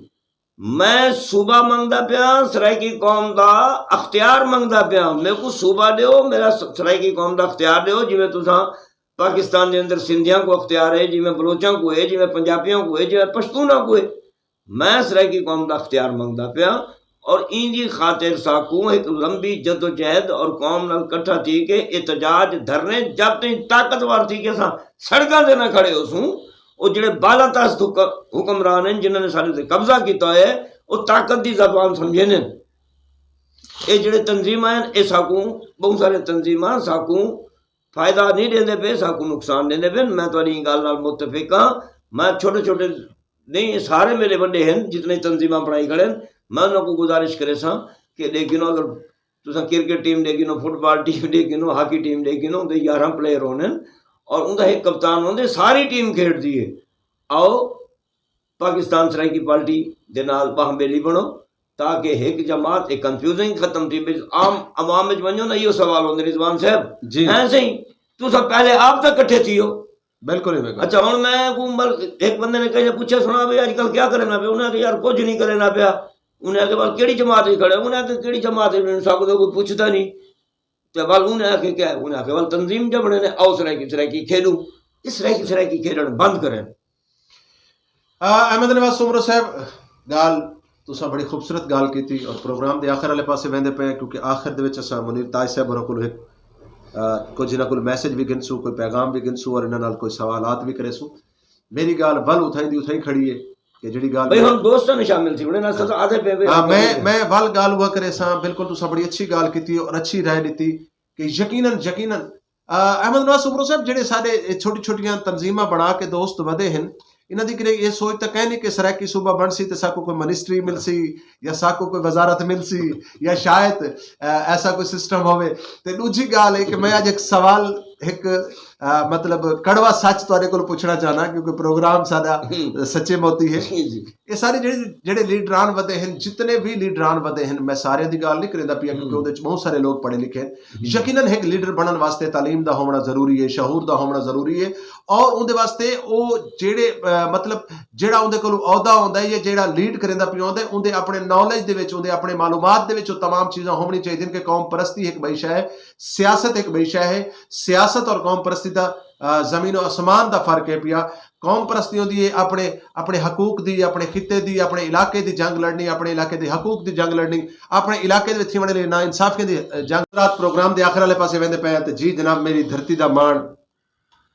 میں صوبہ منگدا پیا، سرائیکی قوم دا اختیار منگدا پیا۔ میرے کو صوبہ دیو، میرا س-، سرائیکی قوم دا اختیار دیو، جویں تساں پاکستان دے اندر سندھیاں کو اختیار ہے، جویں بلوچاں کو ہے، جویں پنجابیاں کو ہے، جویں پشتوناں کو ہے۔ میں سرائیکی قوم دا اختیار منگدا پیا اور ایندی خاطر ساکوں ایک لمبی جدوجہد اور قوم نال کٹھا تھی کے احتجاج، دھرنے، جب تائیں طاقتور تھی کے اساں سڑکاں تے نہ کھڑے ہو سوں، او جڑے بالادست حک-، حکمران ہیں جنہاں نے ساڈے تے قبضہ کیتا ہویا ہے، او طاقت دی زبان سمجھے نے۔ اے جڑے تنظیماں ہیں، اے ساکوں، بہت سارے تنظیماں ساکوں فائدہ نہیں دیندے پے، ساکوں نقصان دیندے پے۔ میں تہاڈی گل نال متفق ہاں۔ میں چھوٹے چھوٹے نہیں، سارے میرے وڈے ہیں، جتنے تنظیماں بنائی کھڑے ہیں، میں انہاں کو گزارش کرے ساں کہ ڈیکھو، اگر تساں کرکٹ ٹیم ڈیکھو، فٹ بال ٹیم ڈیکھو، ہاکی ٹیم ڈیکھو، اندے یارہ پلیئر ہونے اور اندا ایک کپتان ہوندے، ساری ٹیم کھیڈدی ہے۔ آؤ، پاکستان سرائیکی پارٹی دے نال باہم بیلی بنو، تاکہ ایک جماعت، ایک کنفیوژن ختم تھی۔ بس عام عوام وچ ونجو نا، ایہو سوال ہوندے، رضوان صاحب، جی۔ ہیں صحیح، تساں پہلے آپ تک کٹھے تھی ہو۔ بالکل ہی، بالکل۔ اچھا، ہن میں کو مل-، ایک بندے نے کہیں پوچھا سنا بھی اج کل کیا کرنا پیا؟ انہاں کہ یار کچھ نہیں کرنا پیا۔ انہاں کہ بس کیڑی جماعت وچ کھڑے؟ انہاں کہ کیڑی جماعت وچ؟ سب کو تو کوئی پوچھدا نہیں۔ تے ول انہیں آکھیا کیا؟ انہیں آکھیا ول تنظیم جا بنے نے، آؤ سرائیکی سرائیکی کھیڈوں۔ اس سرائیکی سرائیکی کھیڈن بند کرن۔ آ، احمد نواز سومرو صاحب، گال تساں بڑی خوبصورت گال کیتی اور پروگرام دے آخر والے پاسے ویندے پے ہیں، کیونکہ آخر دے وچ اساں منیر تاج صاحب ہوراں کول ایک، آ، کچھ انہاں کول میسج بھی گھنسو، کوئی پیغام بھی گھنسو اور انہاں نال کوئی سوالات بھی کریسو۔ میری گال ول اتھائی دی اتھائی کھڑی ہے کہ جڑی گال بھئی میں ہن دوستاں نے شامل تھی انہاں نال سزا آدھے پے وے۔ ہاں، میں میں ول گال ہوا کرے ساں، بالکل تساں بڑی اچھی گال کیتی اور اچھی رائے دتی کہ یقیناً یقیناً آ، احمد نواز سومرو صاحب، جڑے سارے چھوٹی چھوٹیاں تنظیماں بنا کے دوست ودے ہن، انہاں دی کدے یہ سوچ تک ہے نہیں کہ سرائیکی صوبہ بن سی تے ساکو کوئی منسٹری مل سی یا ساکو کوئی وزارت مل سی یا شاید، آ، ایسا کوئی سسٹم ہوے۔ تے دوجی گال ہے کہ میں اج ایک سوال، ایک، آ، مطلب کڑوا سچ تواڈے کول پوچھنا چاہنا، کیونکہ پروگرام ساڈا سچے موتی ہے۔ یہ سارے جڑے جڑے لیڈران ودے ہیں، جتنے بھی لیڈران ودے ہیں، میں سارے دی گال نہیں کریندا پیا، کیونکہ اودے وچ بہت سارے لوگ پڑھے لکھے ہیں۔ یقیناً ایک لیڈر بنن واسطے تعلیم دا ہونا ضروری ہے، شعور دا ہونا ضروری ہے، اور اون دے واسطے او جڑے، آ، مطلب جڑا اون دے کولوں عہدہ ہوندا ہے یا جڑا لیڈ کریندا پیا ہوندا ہے، اون دے اپنے نالج دے وچ، اون دے اپنے معلومات دے وچ او تمام چیزاں ہونی چاہیے کہ قوم پرستی ایک بئی شے ہے، سیاست ایک بئی شے ہے۔ سیاست اور قوم پرستی دا، آ، زمین و آسمان دا فرق ہے پیا۔ قوم پرستی ہوندی ہے اپنے، اپنے حقوق دی، اپنے خطے دی، اپنے علاقے دی جنگ لڑنی، اپنے علاقے دے حقوق دی جنگ لڑنی، اپنے علاقے دے وچ تھیوݨ والی نا انصافیاں دی، اہ، جنگ۔ رات پروگرام دے آخر والے پاسے ویندے پے ہیں تے جی جناب، میری دھرتی دا مان،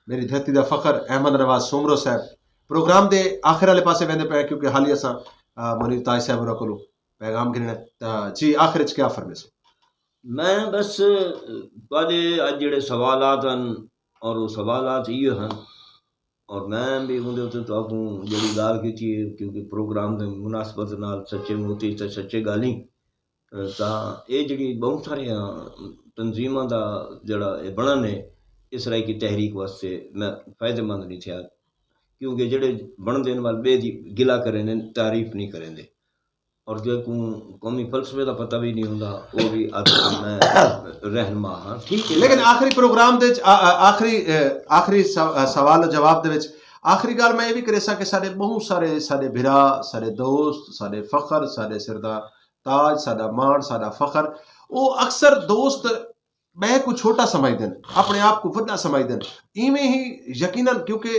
میری دھرتی دا فخر احمد نواز سومرو صاحب پروگرام دے آخر والے پاسے ویندے پے ہیں، کیونکہ حالیہ اساں، اہ، منیر تاج صاحب ہوراں کولوں پیغام گھننا ہے۔ تاں جی، آخر وچ کیا فرمیسو؟ میں بس، اہ، تہاڈے اج جڑے سوالات ہن اور وہ سوالات یہ ہن، اور میں بھی اوندے اُتے تہاکوں جڑی گال کیتی ہے، کیونکہ پروگرام دے مناسبت نال سچے موتی تے سچے گالیں، اے، تاں اے جڑی بہت ساریاں تنظیماں دا جڑا اے بنن ہے، اس طرح کی تحریک واسطے میں فائدہ مند نہیں تھیا، کیونکہ جڑے بن دین وال بے دی گلا کریں نے، تعریف نہیں کریں دے۔ اور جے کو قومی فلسفے دا پتہ بھی نہیں ہوندا، وہ بھی اب میں رہنما ہاں، ٹھیک ہے۔ لیکن آخری پروگرام دے وچ، آ-، آ-، آخری، اے، آخری سو-، اے، سوال و جواب دے وچ آخری گل میں یہ بھی کرے سا کہ سارے بہت سارے، سارے بھرا، سارے دوست، سارے فخر، سارے سر دا تاج، سارا مان، سارا فخر، وہ اکثر دوست میں کو چھوٹا سمجھدے نے، اپنے آپ کو وڈا سمجھدے نے۔ ایویں ہی یقیناً، کیونکہ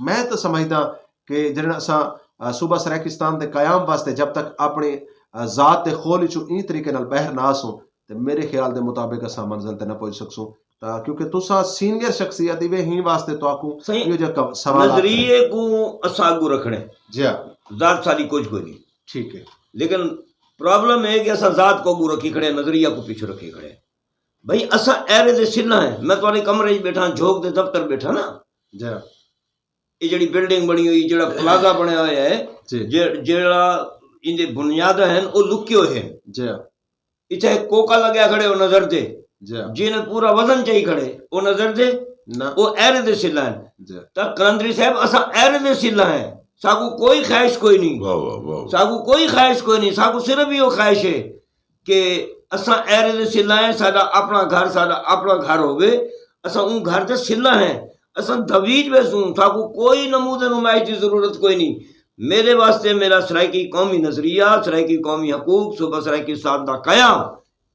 میں تو سمجھدا کہ جنہاں اساں، آ، صوبہ سرائیکستان دے قیام واسطے جب تک اپنے، آ، ذات دے خول وچوں این طریقے نال باہر نہ آسوں، تے میرے خیال دے مطابق اساں منزل تے نہ پہنچ سکسوں۔ تاں کیونکہ تساں سینئر شخصیت ایویں ہی واسطے تو آکوں صحیح۔ یہ جو ک-، سوال آتے ہیں۔ نظریے کو اساں اگوں رکھنے۔ جی ہاں۔ ذات ساری کچھ کوئی نہیں۔ ٹھیک ہے۔ لیکن پرابلم ہے کہ اساں ذات کو اگوں رکھی کھڑے، نظریہ کو پیچھے رکھی کھڑے۔ بھئی، اساں ایرے دے سلا ہیں۔ میں تہاڈے کمرے وچ بیٹھا، جھوک دے دفتر بیٹھا نا۔ جی۔ یہ جڑی بلڈنگ بنی ہوئی، جڑا پلازہ بنیا ہویا ہے، جی۔ جے-، جڑا ان دے بنیاد ہیں، وہ لکے ہوئے ہیں۔ جی۔ اتھے کوکا لگیا کھڑے، وہ نظر دے۔ جی۔ جن پورا وزن چاہی کھڑے، وہ نظر دے۔ نہ۔ وہ ایرے دے سلا ہیں۔ جی۔ تاں قلندری صاحب، اساں ایرے دے سلا ہیں۔ ساکو کوئی خواہش کوئی نہیں۔ واہ، واہ، واہ، واہ۔ ساکو کوئی خواہش کوئی نہیں۔ ساکو صرف یہ خواہش ہے کہ اساں ایرے دے سلا ہیں، ساڈا اپنا گھر، ساڈا اپنا گھر ہووے، اساں اون گھر دے سلا ہیں، اساں دویج ویسوں، ساکو کوئی نمود نمائش دی ضرورت کوئی نہیں۔ میرے واسطے میرا سرائیکی قومی نظریہ، سرائیکی قومی حقوق، صوبہ سرائیکی ساتھ دا قیام،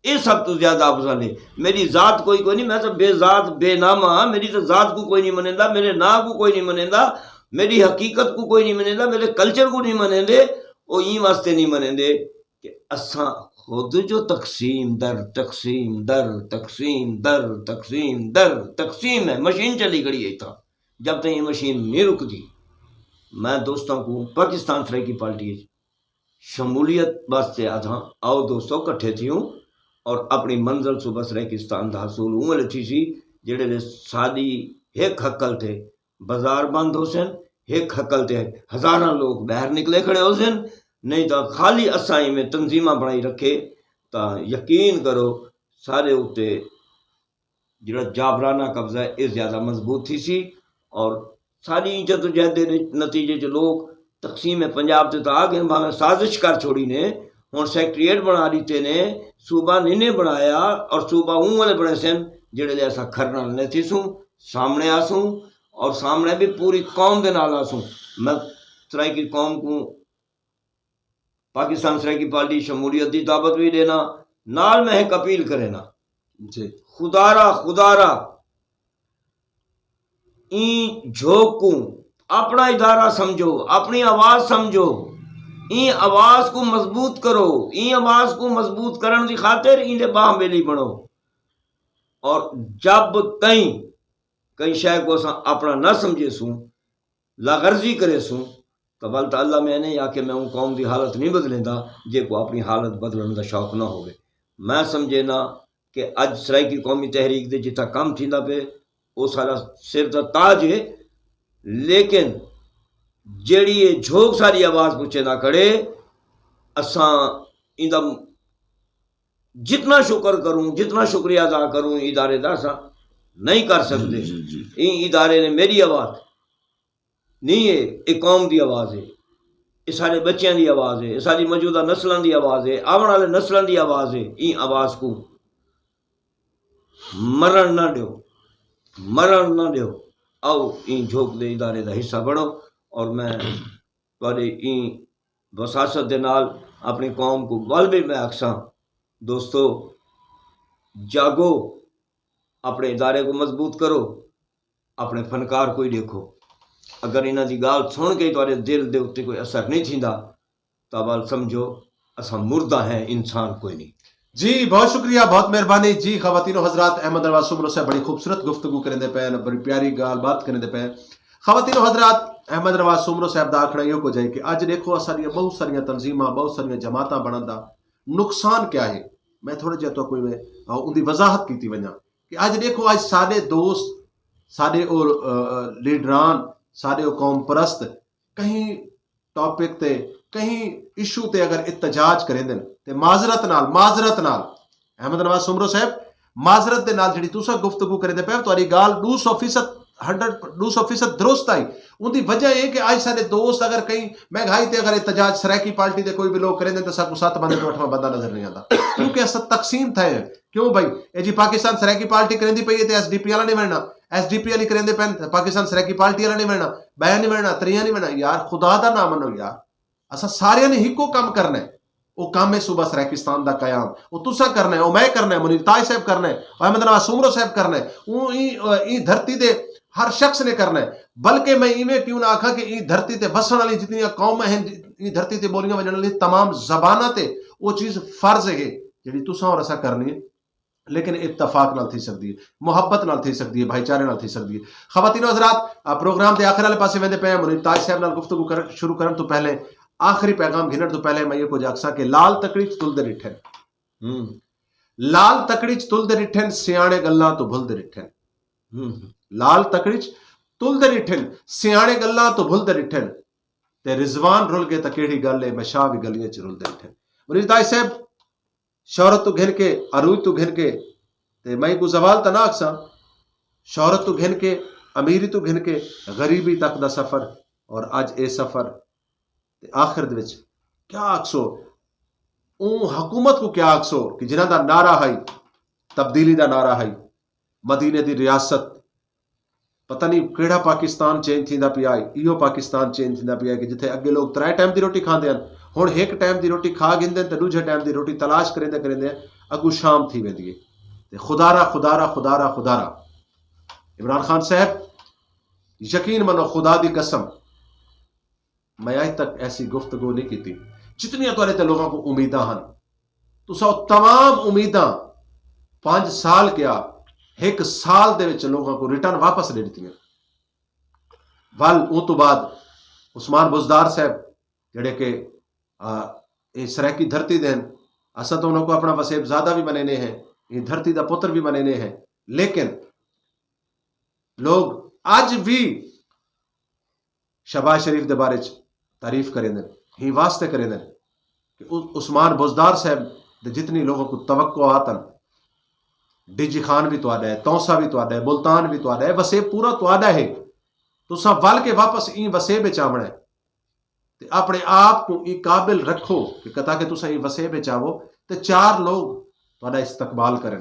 یہ سب تو زیادہ افضل ہے۔ میری ذات کوئی کوئی نہیں، میں تو بے ذات بے نام ہاں، میری تو ذات کو کوئی نہیں منیندا، میرے نام کو کوئی نہیں منیندا، میری حقیقت کو کوئی نہیں منیندا، میرے کلچر کو نہیں منیندے، وہ این واسطے نہیں منیندے کہ اساں خود جو تقسیم در تقسیم در تقسیم در تقسیم در تقسیم ہے، مشین چلی کھڑی ہے اتھاں۔ جب تک یہ مشین نہیں رکدی، میں دوستاں کو پاکستان سرائیکی پارٹی وچ شمولیت واسطے آدھاں، آؤ دوستو کٹھے تھیوں اور اپنی منزل صوبہ سرائیکستان دا حصول اوں ویلے تھی سی، جڑے ویلے ساڈی ہک ہکل تے بازار بند ہو سن، ہک ہکل تے ہزاراں لوگ باہر نکلے کھڑے ہو سن، نہیں تاں خالی اساں ایویں تنظیماں بنائی رکھے تاں یقین کرو سارے اتے جڑا جابرانہ قبضہ ہے، یہ زیادہ مضبوط تھی سی اور ساری جدوجہد دے نتیجے چ لوگ تقسیم پنجاب تے تاں آ گئے، بھاویں سازش کر چھوڑی نے، ہن سیکریٹریٹ بنا دیتے نے، صوبہ نہیں نے بنایا اور صوبہ اوں والے بنے سن، جڑے لے اساں کھرنا نہیں تھی سوں، سامنے آسوں اور سامنے بھی پوری قوم دے نال آسوں۔ میں سرائیکی قوم کو پاکستان سرائیکی پارٹی شمولیت دی دعوت بھی دینا، نال میں ایک اپیل کرنا جی۔ خدارا خدارا این جھوک کو اپنا ادارہ سمجھو، اپنی آواز سمجھو، این آواز کو مضبوط کرو، این آواز کو مضبوط کرن دی خاطر این دے باہ میلی بنو۔ اور جب تائیں کئی شے کو اساں اپنا نہ سمجھے سوں، لاغرضی کرے سوں، تو بل تو اللہ میں نہیں آ کہ میں اون قوم دی حالت نہیں بدلیندا جے کو اپنی حالت بدلن دا شوق نہ ہوے۔ میں سمجھے نہ کہ اج سرائیکی قومی تحریک دے جتھا کم تھیندا پے، او سارا سر دا تاج ہے، لیکن جیڑی یہ جھوک ساری آواز پوچھے نہ کھڑے، اساں ایندا جتنا شکر کروں، جتنا شکریہ ادا کروں ادارے دا، اساں نہیں کر سکتے۔ جی، جی۔ این ادارے نے میری آواز نہیں ہے، یہ قوم دی آواز ہے، یہ سارے بچیاں دی آواز ہے، یہ ساری موجودہ نسلاں دی آواز ہے، آون والے نسلاں دی آواز ہے۔ این آواز کو مرن نہ دیو، مرن نہ دیو۔ آؤ، این جھوک دے ادارے دا حصہ بنو۔ اور میں تہاڈے این وساست دے نال اپنی قوم کو ول بھی میں آکھساں، دوستو، جاگو، اپنے ادارے کو مضبوط کرو، اپنے فنکار کو ہی دیکھو۔ اگر انہاں دی گال سن کے تہاڈے دل دے اُتے کوئی اثر نہیں تھیندا، تاں ول سمجھو، اساں مردہ ہیں، انسان کوئی نہیں۔ جی، بہت شکریہ، بہت مہربانی۔ جی، خواتین و حضرات، احمد نواز سومرو صاحب بڑی خوبصورت گفتگو کرندے پئے ہن، بڑی پیاری گال بات کرندے پئے ہن۔ خواتین و حضرات، احمد نواز سومرو صاحب دا آکھنا ایہو کچھ ہے کہ اج دیکھو، اساڈیاں بہت ساریاں تنظیماں، بہت ساریاں جماعتاں بنن دا نقصان کیا ہے۔ میں تھوڑا جہا تہاکوں ایویں، آ، ان دی وضاحت کیتی ونجاں کہ اج دیکھو، اج ساڈے دوست، ساڈے او، آ، آ، لیڈران، ساڈے او قوم پرست کہیں ٹاپک تے، کہیں ایشو تے اگر احتجاج کریندے نے تے معذرت نال، معذرت نال، احمد نواز سومرو صاحب، معذرت دے نال جڑی تساں گفتگو کریندے پے، تہاڈی گال دو سو فیصد، ہنڈریڈ، دو سو فیصد درست آئی۔ ان دی وجہ یہ کہ اج سارے دوست اگر کہیں مہنگائی تے اگر احتجاج سرائیکی پارٹی دے کوئی بھی لوگ کریندے تے ساکو ست بندے تو اٹھواں بندہ نظر نہیں آتا، کیونکہ اساں تقسیم تھے ہیں۔ کیوں بھائی؟ اے جی پاکستان سرائیکی پارٹی کریندی پئی ہے تے ایس ڈی پی والا نہیں بننا، ایس ڈی پی والی کریندے پن تے پاکستان سرائیکی پارٹی والا نہیں بننا، بیا نہیں بننا، تریا نہیں بننا۔ یار، خدا دا نام منو یار، اساں سارے نے ہکو کام کرنا ہے۔ او کام ہے صوبہ سرائیکستان دا قیام، او تساں کرنا ہے، او میں کرنا ہے، منیر تاج صاحب کرنا ہے، او احمد نواز سومرو صاحب کرنا ہے، او ای، ای دھرتی دے ہر شخص نے کرنا ہے۔ بلکہ میں ایویں کیوں نہ آکھاں کہ ای دھرتی تے وسن والی جتنی قوم ہیں، ای دھرتی تے بولیاں وجن والی تمام زباناں تے او چیز فرض ہے جڑی تساں اور اساں کرنی ہے۔ لیکن اتفاق نال تھی سکدی ہے، محبت نال تھی سکدی ہے، بھائی چارے نال تھی سکدی ہے۔ خواتین و حضرات، آ، پروگرام دے آخر والے پاسے ویندے پئے ہیں، منیر تاج صاحب نال گفتگو کر، شروع کرن تو پہلے، آخری پیغام گھنن تو پہلے میں یہ کچھ آکھساں کہ لال تکڑی چ تلدے ڈٹھے، ہوں۔ لال تکڑی چ تلدے ڈٹھے، سیانے گلاں تو بھلدے ڈٹھے۔ ہوں۔ لال تکڑی چ تلدے ڈٹھے، سیانے گلاں تو بھلدے ڈٹھے۔ تے رضوان رل گئے تاں کیڑی گل ہے، میں شاہ بھی گلیاں چ رلدے ڈٹھے۔ منیر تاج صاحب، شہرت تو گھن کے، عروج تو گھن کے، تے میں کو زوال تاں نہ آکھساں، شہرت تو گھن کے، امیری تو گھن کے، غریبی تک دا سفر، اور اج اے سفر، تے آخر دے وچ کیا آکھسو؟ اون حکومت کو کیا آکھسو کہ جنہاں دا نعرہ ہائی، تبدیلی دا نعرہ ہائی، مدینے دی ریاست، پتہ نہیں کیڑا پاکستان چینج تھیندا پیا ہے، ایہو پاکستان چینج تھیندا پیا ہے کہ جتھے اگے لوگ ترے ٹائم دی روٹی کھاندے ہن، ہن ایک ٹائم دی روٹی کھا گھندے تے دوجھے ٹائم دی روٹی تلاش کریندے کریندے اگوں شام تھی ویندی ہے۔ تے خدا را، خدا را، خدا را، خدا را۔ عمران خان صاحب، یقین منو، خدا دی قسم، میں اج تک ایسی گفتگو نہیں کیتی۔ جتنیاں تہاڈے تے لوگاں کو امیداں ہن، تساں او تمام امیداں پنج سال کیا، ایک سال دے وچ لوگاں کو ریٹرن واپس دے دتیاں۔ ول اون تو بعد عثمان بزدار صاحب جڑے کہ، آ، اے سرائیکی دھرتی دے ہن، اساں تو انہاں کو اپنا وسیب زیادہ بھی منینے ہیں، اے دھرتی دا پتر بھی منینے ہیں، لیکن لوگ اج بھی شہباز شریف دے بارے چ تعریف کریندے نے، ہی واسطے کریندے نے کہ عثمان بزدار صاحب دے جتنی لوگوں کو توقعات ہیں، ڈی جی خان بھی تہاڈا ہے، تونسہ بھی تہاڈا ہے، ملتان بھی تہاڈا ہے، وسیب پورا تہاڈا ہے۔ تساں ول کے واپس این وسیب وچ آونا ہے تے اپنے آپ کو این قابل رکھو کہ تاکہ تساں این وسیب وچ آوو تے چار لوگ تہاڈا استقبال کرن،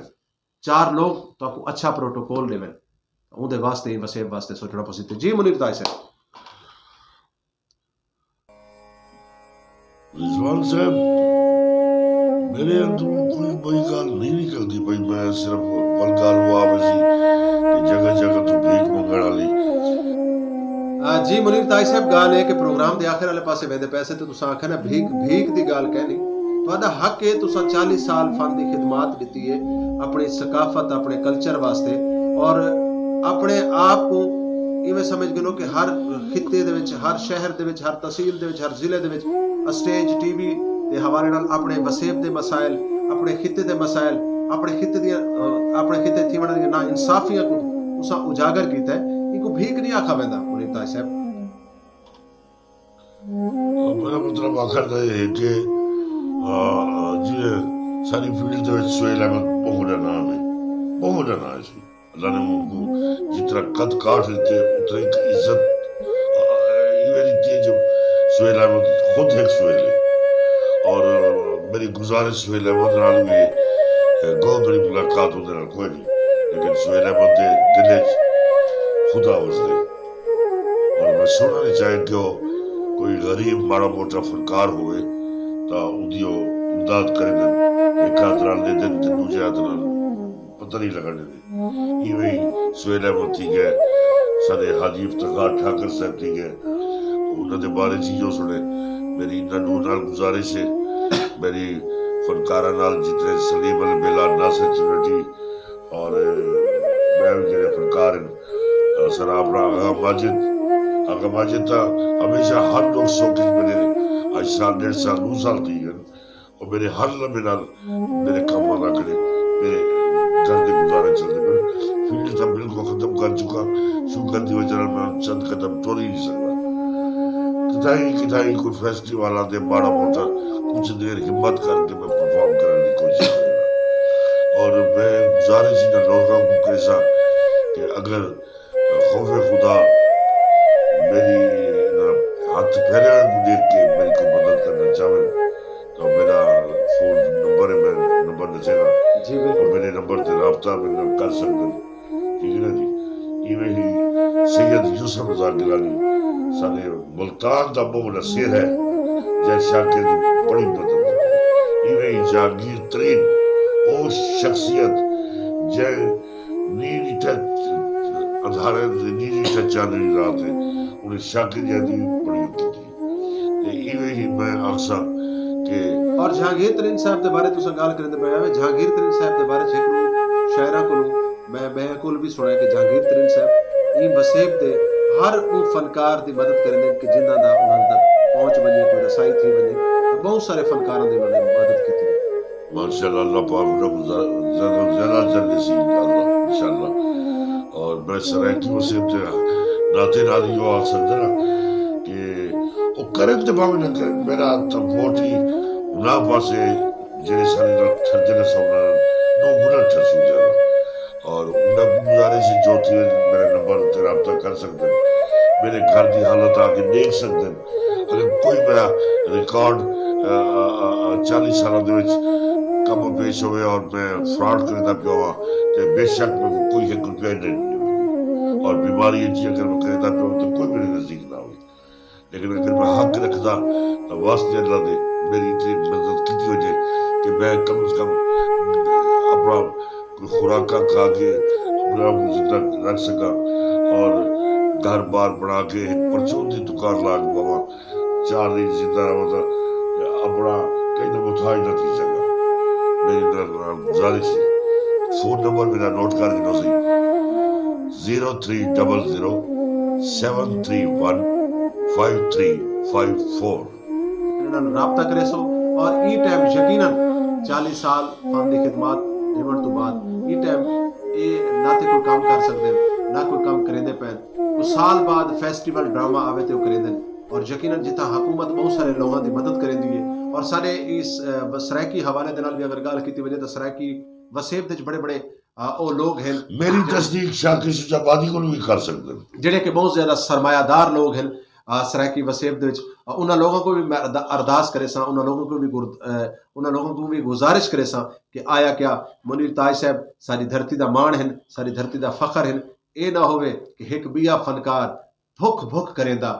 چار لوگ تہاکو اچھا پروٹوکول دیون۔ اون دے واسطے این وسیب واسطے سوچنا پسی۔ تے جی منیر تاج صاحب۔ رضوان صاحب، میرے اندروں کوئی کوئی گل نہیں نکلدی پئی، میں صرف ول گل وہ آوے سی کہ جگہ جگہ تو بھیک منگن والی۔ آ، جی منیر تاج صاحب، گل اے کہ پروگرام دے آخر والے پاسے ویندے پیسے تے تساں آکھیا نا بھیک، بھیک دی گل کہنی۔ تہاڈا حق اے، تساں چالی سال فن دی خدمات دتی اے اپنی ثقافت، اپنے کلچر واسطے، اور اپنے آپ کو ایویں سمجھ گنو کہ ہر خطے دے وچ، ہر شہر دے وچ، ہر تحصیل دے وچ، ہر ضلع دے وچ اسٹیج، ٹی وی دے حوالے نال اپنے وسیب دے مسائل، اپنے خطے دے مسائل، اپنے خطے دیاں، اپنے خطے تھیوݨ دیاں نا انصافیاں کو تساں اجاگر کیتا ہے۔ ان کو بھیک نہیں آکھا ویندا منیر تاج صاحب۔ میرا مطلب آخر دا یہ ہے کہ جی ساری فیلڈ دے وچ سہیل احمد بہت بڑا نام ہے، بہت بڑا نام ہے سی۔ اللہ نے ان کو جتنا قد کاٹ دیتے، اتنا ایک عزت یہ دیتی ہے جو سہیل احمد خود ایک سہیل ہے۔ اور میری گزارش سہیل احمد نال بھی ہے، گو میری ملاقات ہوتے نال کوئی نہیں، لیکن سہیل احمد دے دل وچ خدا اس دے۔ اور میں سننا نہیں چاہے کہ وہ کوئی غریب ماڑا موٹا فنکار ہوئے، تو ان کی امداد کرے دن، ایک ہاتھ نال دے دن تے دوجے ہاتھ نال پتہ نہیں لگن دے۔ ایویں ہی سویرے وہ تھی گئے، سارے حاجی افتخار ٹھاکر صاحب تھی گئے، انہاں دے بارے چ جو سنے۔ میری انہاں نور نال گزارش ہے، میری فنکاراں نال جتنے سلیم البیلا، ناصر چنٹی اور میں بھی جڑے فنکار ہیں، سر اپنا آغا ماجد، آغا ماجد تا ہمیشہ ہر لوگ سوکے میرے اج سال ڈیڑھ سال نو سال تھی گئے، اور میرے ہر لمحے نال میرے کم والا کرے، میرے گھر دے گزارے چلدے پئے۔ فیلڈ تاں بالکل ختم کر چکا، شوگر دی وجہ نال میں چند قدم ٹر ہی نہیں سکدا۔ کتھائی کتھائی کوئی فیسٹیول آندے، ماڑا موٹا کچھ دیر ہمت کر کے میں پرفارم کرن دی کوشش کرنا۔ اور میں گزارش انہاں لوگاں کو کریساں کہ اگر خوف خدا میری ہاتھ پھیرے ہوئے کو دیکھ کے میری کوئی مدد کرنا چاہے تو میرا فون نمبر ہے، میں نمبر دسے گا۔ جی، بالکل۔ اور میرے نمبر تے رابطہ میرے نال کر سکتے ہیں۔ ٹھیک ہے نا جی؟ ایویں ہی سید یوسف رضا گیلانی سارے ملتان دا بہت بڑا سر ہے، جے شاکر دی بڑی مدد۔ ایویں ہی جہانگیر ترین او شخصیت جے نیری ٹچ اندھارے دی نیری ٹچ چاندنی رات ہے، انہیں شاکر جہاں دی بڑی مدد کی۔ تے ایویں ہی میں آخساں کہ اور جہانگیر ترین صاحب دے بارے تساں گل کرندے پئے ہو، جہانگیر ترین صاحب دے بارے چ ایک شاعراں کولوں میں، میں کول بھی سنیا کہ جہانگیر ترین صاحب ایں وسیب دے ہر او فنکار دی مدد کریندے کہ جنہاں دا انہاں تک پہنچ ونجے، کوئی رسائی تھی ونجے۔ تے بہت سارے فنکاراں دی انہاں نے مدد کیتی ہے۔ ماشاءاللہ، اللہ پاک انہاں کو زیادہ، زیادہ اجر نصیب کر دے، انشاءاللہ۔ اور میں سرائیکی وسیب دے ناطے نال یہ آخ سکدا نا کہ وہ کرن تے بھاویں نہ کرن، میرا تاں ووٹ ہی انہاں پاسے جڑے سارے نال ٹھردے نے سامنے نو گنا ٹھر سو جانا۔ اور انہاں کو گزارش ہے جو تھی میرے نمبر تے رابطہ کر سکتے ہیں، میرے گھر دی حالت آ کے دیکھ سکتے ہیں۔ اگر کوئی میرا ریکارڈ، آ، آ، آ، آ، چالیس سالوں دے وچ کم پیش ہوئے اور میں فراڈ کردا پیا ہاں، تے بے شک میں کوئی ایک روپیہ ہی نہیں دے۔ اور بیماری ہے جی، اگر میں کردا پیا ہاں تو کوئی میرے نزدیک نہ ہوئی۔ لیکن اگر میں حق رکھدا تو واسطے اللہ دے میری اتنی مدد کیتی ہو جائے کہ میں کم از کم اپنا کوئی خوراکاں کھا کے اپنے آپ کو زندہ رکھ سکاں اور گھر بار بنا کے ایک پرچون دی دکان لا کے پاواں، چار دن زندہ رہواں تاں اپنا کہیں نہ محتاج نہ تھی سکاں۔ میری نال گزارش ہے، فون نمبر میرا نوٹ کر گھنو سی، zero three double zero seven three one five three five four. انہاں نال رابطہ کرے سو اور ای ٹائم یقیناً چالیس سال فن دی خدمات دیوݨ تو بعد ای ٹائم اے نہ تے کوئی کام کر سکدے، نہ کوئی کام کریندے پئے۔ او سال بعد فیسٹیول ڈرامہ آوے تے او کریندے نے۔ اور یقیناً جتھاں حکومت بہت سارے لوگاں دی مدد کریندی ہے اور سارے اس، اے، سرائیکی حوالے دے نال بھی اگر گل کیتی وجے تو سرائیکی وسیب دے وچ بڑے بڑے، آ، او لوگ ہیں میری تصدیق شاکر شجاع آبادی کو بھی کر سکتے ہیں۔ جڑے کہ بہت زیادہ سرمایہ دار لوگ ہیں، آ، سرائیکی وسیب دے وچ، آ، انہاں لوگوں کو بھی میں اردا-، ارداس کرے ساں، انہاں لوگوں کو بھی گرد-، اے، انہاں لوگوں کو بھی گزارش کرے ساں کہ آیا کیا منیر تاج صاحب ساری دھرتی دا مان ہیں، ساری دھرتی دا فخر ہیں۔ اے نہ ہووے کہ ایک بیا فنکار بھک بھک کریندا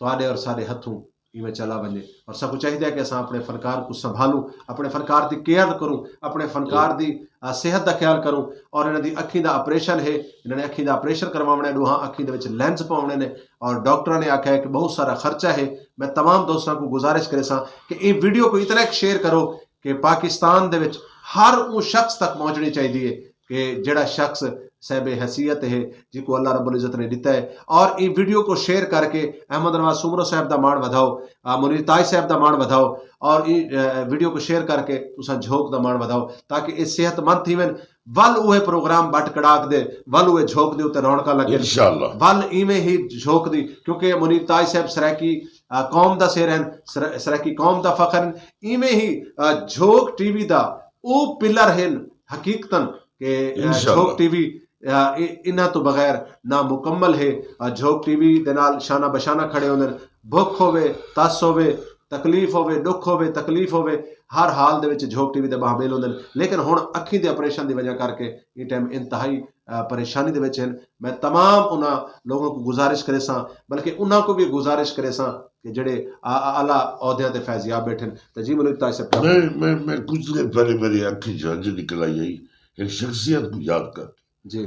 تہاڈے اور ساڈے ہتھوں ایویں چلا ونجے۔ اور سب کو چاہیے کہ اساں اپنے فنکار کو سنبھالوں، اپنے فنکار دی کیئر کروں، اپنے فنکار دی آ، صحت دا خیال کروں۔ اور انہاں دی اکھیں دا آپریشن ہے، انہاں نے اکھیں دا آپریشن کرواونا ہے، ڈوہاں اکھیں دے وچ لینز پاونے نے۔ اور ڈاکٹراں نے آکھیا ہے کہ بہت سارا خرچہ ہے۔ میں تمام دوستاں کو گزارش کرے ساں کہ ایں ویڈیو کو اتنا ایک شیئر کرو کہ پاکستان دے وچ ہر اون شخص تک پہنچنی چاہیے کہ جڑا شخص صاحب حیثیت ہے، جی کو اللہ رب العزت نے دتا ہے۔ اور ایں ویڈیو کو شیئر کر کے احمد نواز سومرو صاحب دا مان ودھاؤ، آ، منیر تاج صاحب دا مان ودھاؤ۔ اور ایں، آ، ویڈیو کو شیئر کر کے تساں جھوک دا مان ودھاؤ، تاکہ اے صحت مند تھیون۔ ول اوہے پروگرام بٹ کڑاک دے، ول اوہے جھوک دے اُتے رونقاں لگن۔ انشاءاللہ۔ ول ایویں ہی جھوک دی، کیونکہ منیر تاج صاحب سرائیکی، آ، قوم دا سر ہن، سر-، سرائیکی قوم دا فخر ہن۔ ایویں ہی، آ، جھوک ٹی وی دا او پلر ہن حقیقتاً کہ، آ، انشاءاللہ۔ جھوک ٹی وی، آ، اے-، انہاں تو بغیر نامکمل ہے۔ آ، جھوک ٹی وی دے نال شانہ بشانہ کھڑے ہوندے نے۔ بھکھ ہووے، تس ہووے، تکلیف ہووے، دکھ ہووے، تکلیف ہووے، ہر حال دے وچ جھوک ٹی وی دے محمل ہوندے نے۔ لیکن ہن اکھیں دے آپریشن دی وجہ کر کے ایں ٹائم انتہائی، آ، پریشانی دے وچ ہن۔ میں تمام انہاں لوگوں کو گزارش کرے ساں، بلکہ انہاں کو بھی گزارش کرے ساں کہ جڑے آ-، آ-، اعلیٰ عہدیاں تے فیض یاب بیٹھے ہن۔ تے جی منیر تاج صاحب، میں میں میں کچھ دیر پہلے میری اکھیں جھنج نکل آئی، آئی ایک شخصیت کو یاد کر۔ جی۔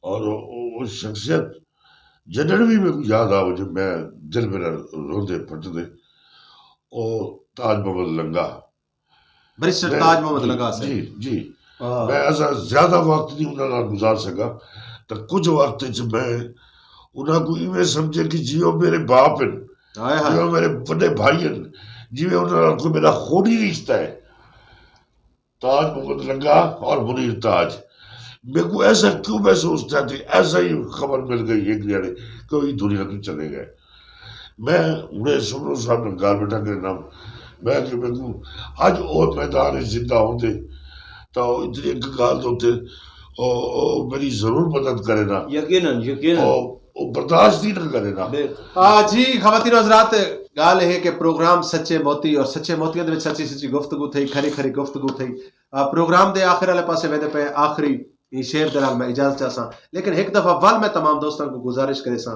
اور وہ، وہ شخصیت جدڑ بھی میرے کو یاد آ وجے، میں دل میرا روندے پھٹ دے۔ او تاج محمد لنگا۔ بیرسٹر میں تاج محمد جی، لنگا صاحب۔ جی، جی۔ ہاں۔ میں ایسا زیادہ وقت نہیں انہاں نال گزار سکا، تو کچھ وقت وچ میں انہاں کو ایویں سمجھے کہ جیو میرے باپ ہن، ہائے ہائے۔ جیو میرے بڑے بھائی ہن، جیویں انہاں نال کوئی میرا خونی رشتہ ہے۔ تاج محمد لنگا اور منیر تاج۔ میرے کو ایسا کیوں محسوس تھا کہ ایسا ہی خبر مل گئی ایک جنے کہ وہی دنیا تو چلے گئے۔ میں ہنے سمرو صاحب نے گھر بیٹھا کے نام، میں کہ میرے کو اج او میدان وچ زندہ ہوندے تو اتنی ایک گل تو تے او، او میری ضرور مدد کرے نا۔ یقیناً، یقیناً۔ او، او برداشت ہی نہ کرے نا۔ بالکل۔ آ، جی، خواتین و حضرات، گل یہ ہے کہ پروگرام سچے موتی اور سچے موتیاں دے وچ سچی سچی گفتگو تھئی، کھری کھری گفتگو تھئی۔ آ، پروگرام دے آخر والے پاسے ویندے پے، آخری ایں شعر دے نال میں اجازت چاہساں، لیکن ایک دفعہ ول میں تمام دوستاں کو گزارش کرے ساں،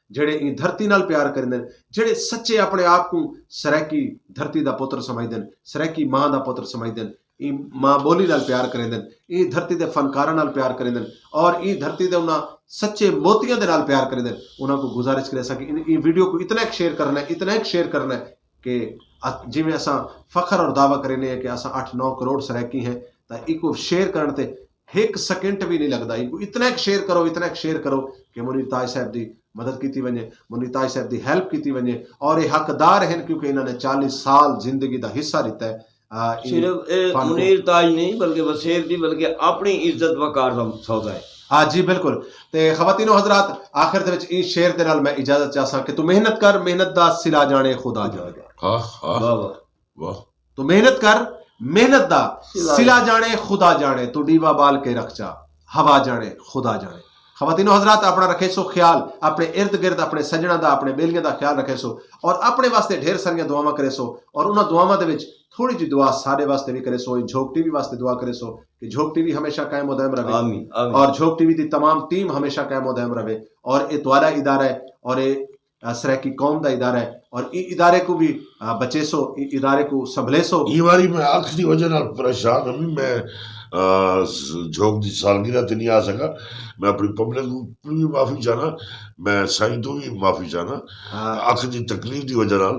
جڑے ایں دھرتی نال پیار کریندے نے، جڑے سچے اپنے آپ کو سرائیکی دھرتی دا پتر سمجھدے نے، سرائیکی ماں دا پتر سمجھدے نے، ایں ماں بولی نال پیار کریندے نے، ایں دھرتی دے فنکاراں نال پیار کریندے نے، اور ایں دھرتی دے انہاں سچے موتیاں دے نال پیار کریندے نے، انہاں کو گزارش کرے ساں کہ ان، ایں ویڈیو کو اتنا ایک شیئر کرنا ہے، اتنا ایک شیئر کرنا ہے کہ ات-، جویں اساں فخر اور دعویٰ کرینے ہیں کہ اساں اٹھ نو کروڑ سرائیکی ہیں، تاں ایکو شیئر کرن تے ایک سیکنڈ بھی نہیں لگدا۔ ایکو اتنا ایک شیئر کرو، اتنا ایک شیئر کرو کہ منیر تاج صاحب دی مدد کیتی ونجے، منیر تاج صاحب دی ہیلپ کیتی ونجے، اور یہ حقدار ہیں کیونکہ انہاں نے چالیس سال زندگی دا حصہ دیتا ہے۔ آ، اے صرف اے فن کو منیر تاج نہیں، بلکہ وسیب دی، بلکہ اپنی عزت وقار دا سودا ہے۔ ہاں جی، بالکل۔ تے خواتین و حضرات، آخر دے وچ ایں شعر دے نال میں اجازت چاہساں کہ تو محنت کر، محنت دا صلہ جانے خدا جانے۔ ہاں، ہاں۔ واہ، واہ۔ واہ۔ تو محنت کر، محنت دا صلہ صلہ جانے۔ جانے خدا جانے، تو ڈیوا بال کے رکھ چا، ہوا جانے خدا جانے۔ خواتین و حضرات، اپنا رکھے سو خیال، اپنے ارد گرد اپنے سجناں دا، اپنے بیلیاں دا خیال رکھے سو، اور اپنے واسطے ڈھیر ساریاں دعاواں کرے سو، اور انہاں دعاواں دے وچ تھوڑی جی دعا سارے واسطے بھی کرے سو، جھوک ٹی وی واسطے دعا کرے سو کہ جھوک ٹی وی ہمیشہ قائم و دائم رہے، آمین، آمین۔ اور جھوک ٹی وی دی تمام ٹیم ہمیشہ قائم و دائم رہے، اور اے تواڈا ادارہ ہے، اور اے، آ، سرائیکی قوم دا ادارہ ہے، اور اے ادارے کو بھی، آ، بچے سو، اے ادارے کو سنبھلے سو۔ یہ باری میں اکھ دی وجہ نال پریشان ہوں، میں، آ، س-، جھوک دی سالگرہ تے نہیں آ سکا۔ میں اپنی پبلک کو بھی معافی چاہنا، میں سائیں تو بھی معافی چاہنا، ہاں۔ اکھ دی تکلیف دی وجہ نال۔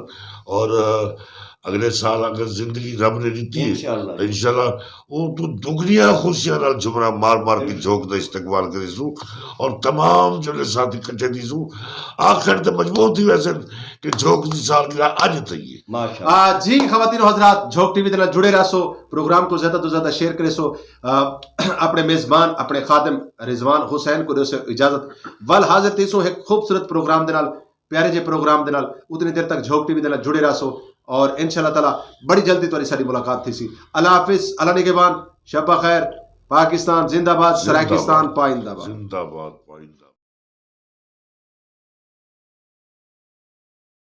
اور، آ، اگلے سال اگر زندگی رب نے دتی ہے، انشاءاللہ۔ تو انشاءاللہ او تو دگنیاں خوشیاں نال جھمرا مار مار کے جھوک دا استقبال کرے سو، اور تمام جڑے ساتھی کٹھے تھی سو، آخر تے مجبور تھی ویسے کہ جھوک دی سالگرہ اج تھی ہے۔ ماشاءاللہ۔ آ، جی، خواتین و حضرات، جھوک ٹی وی دے نال جڑے رہسو، پروگرام کو زیادہ تو زیادہ شیئر کرے سو۔ آ، اپنے میزبان، اپنے خادم رضوان حسین کو دے سو اجازت۔ ول حاضر تھی سو ایک خوبصورت پروگرام دے نال، پیارے جے پروگرام دے نال۔ اتنی دیر تک جھوک ٹی وی دے نال جڑے رہسو، اور انشاءاللہ تعالیٰ بڑی جلدی تہاڈی ساڈی ملاقات تھی سی۔ اللہ حافظ، اللہ نگہبان، شب بخیر۔ پاکستان زندہ باد، زندہ سرائیکستان باد۔ پائندہ باد۔ زندہ باد، پائندہ باد۔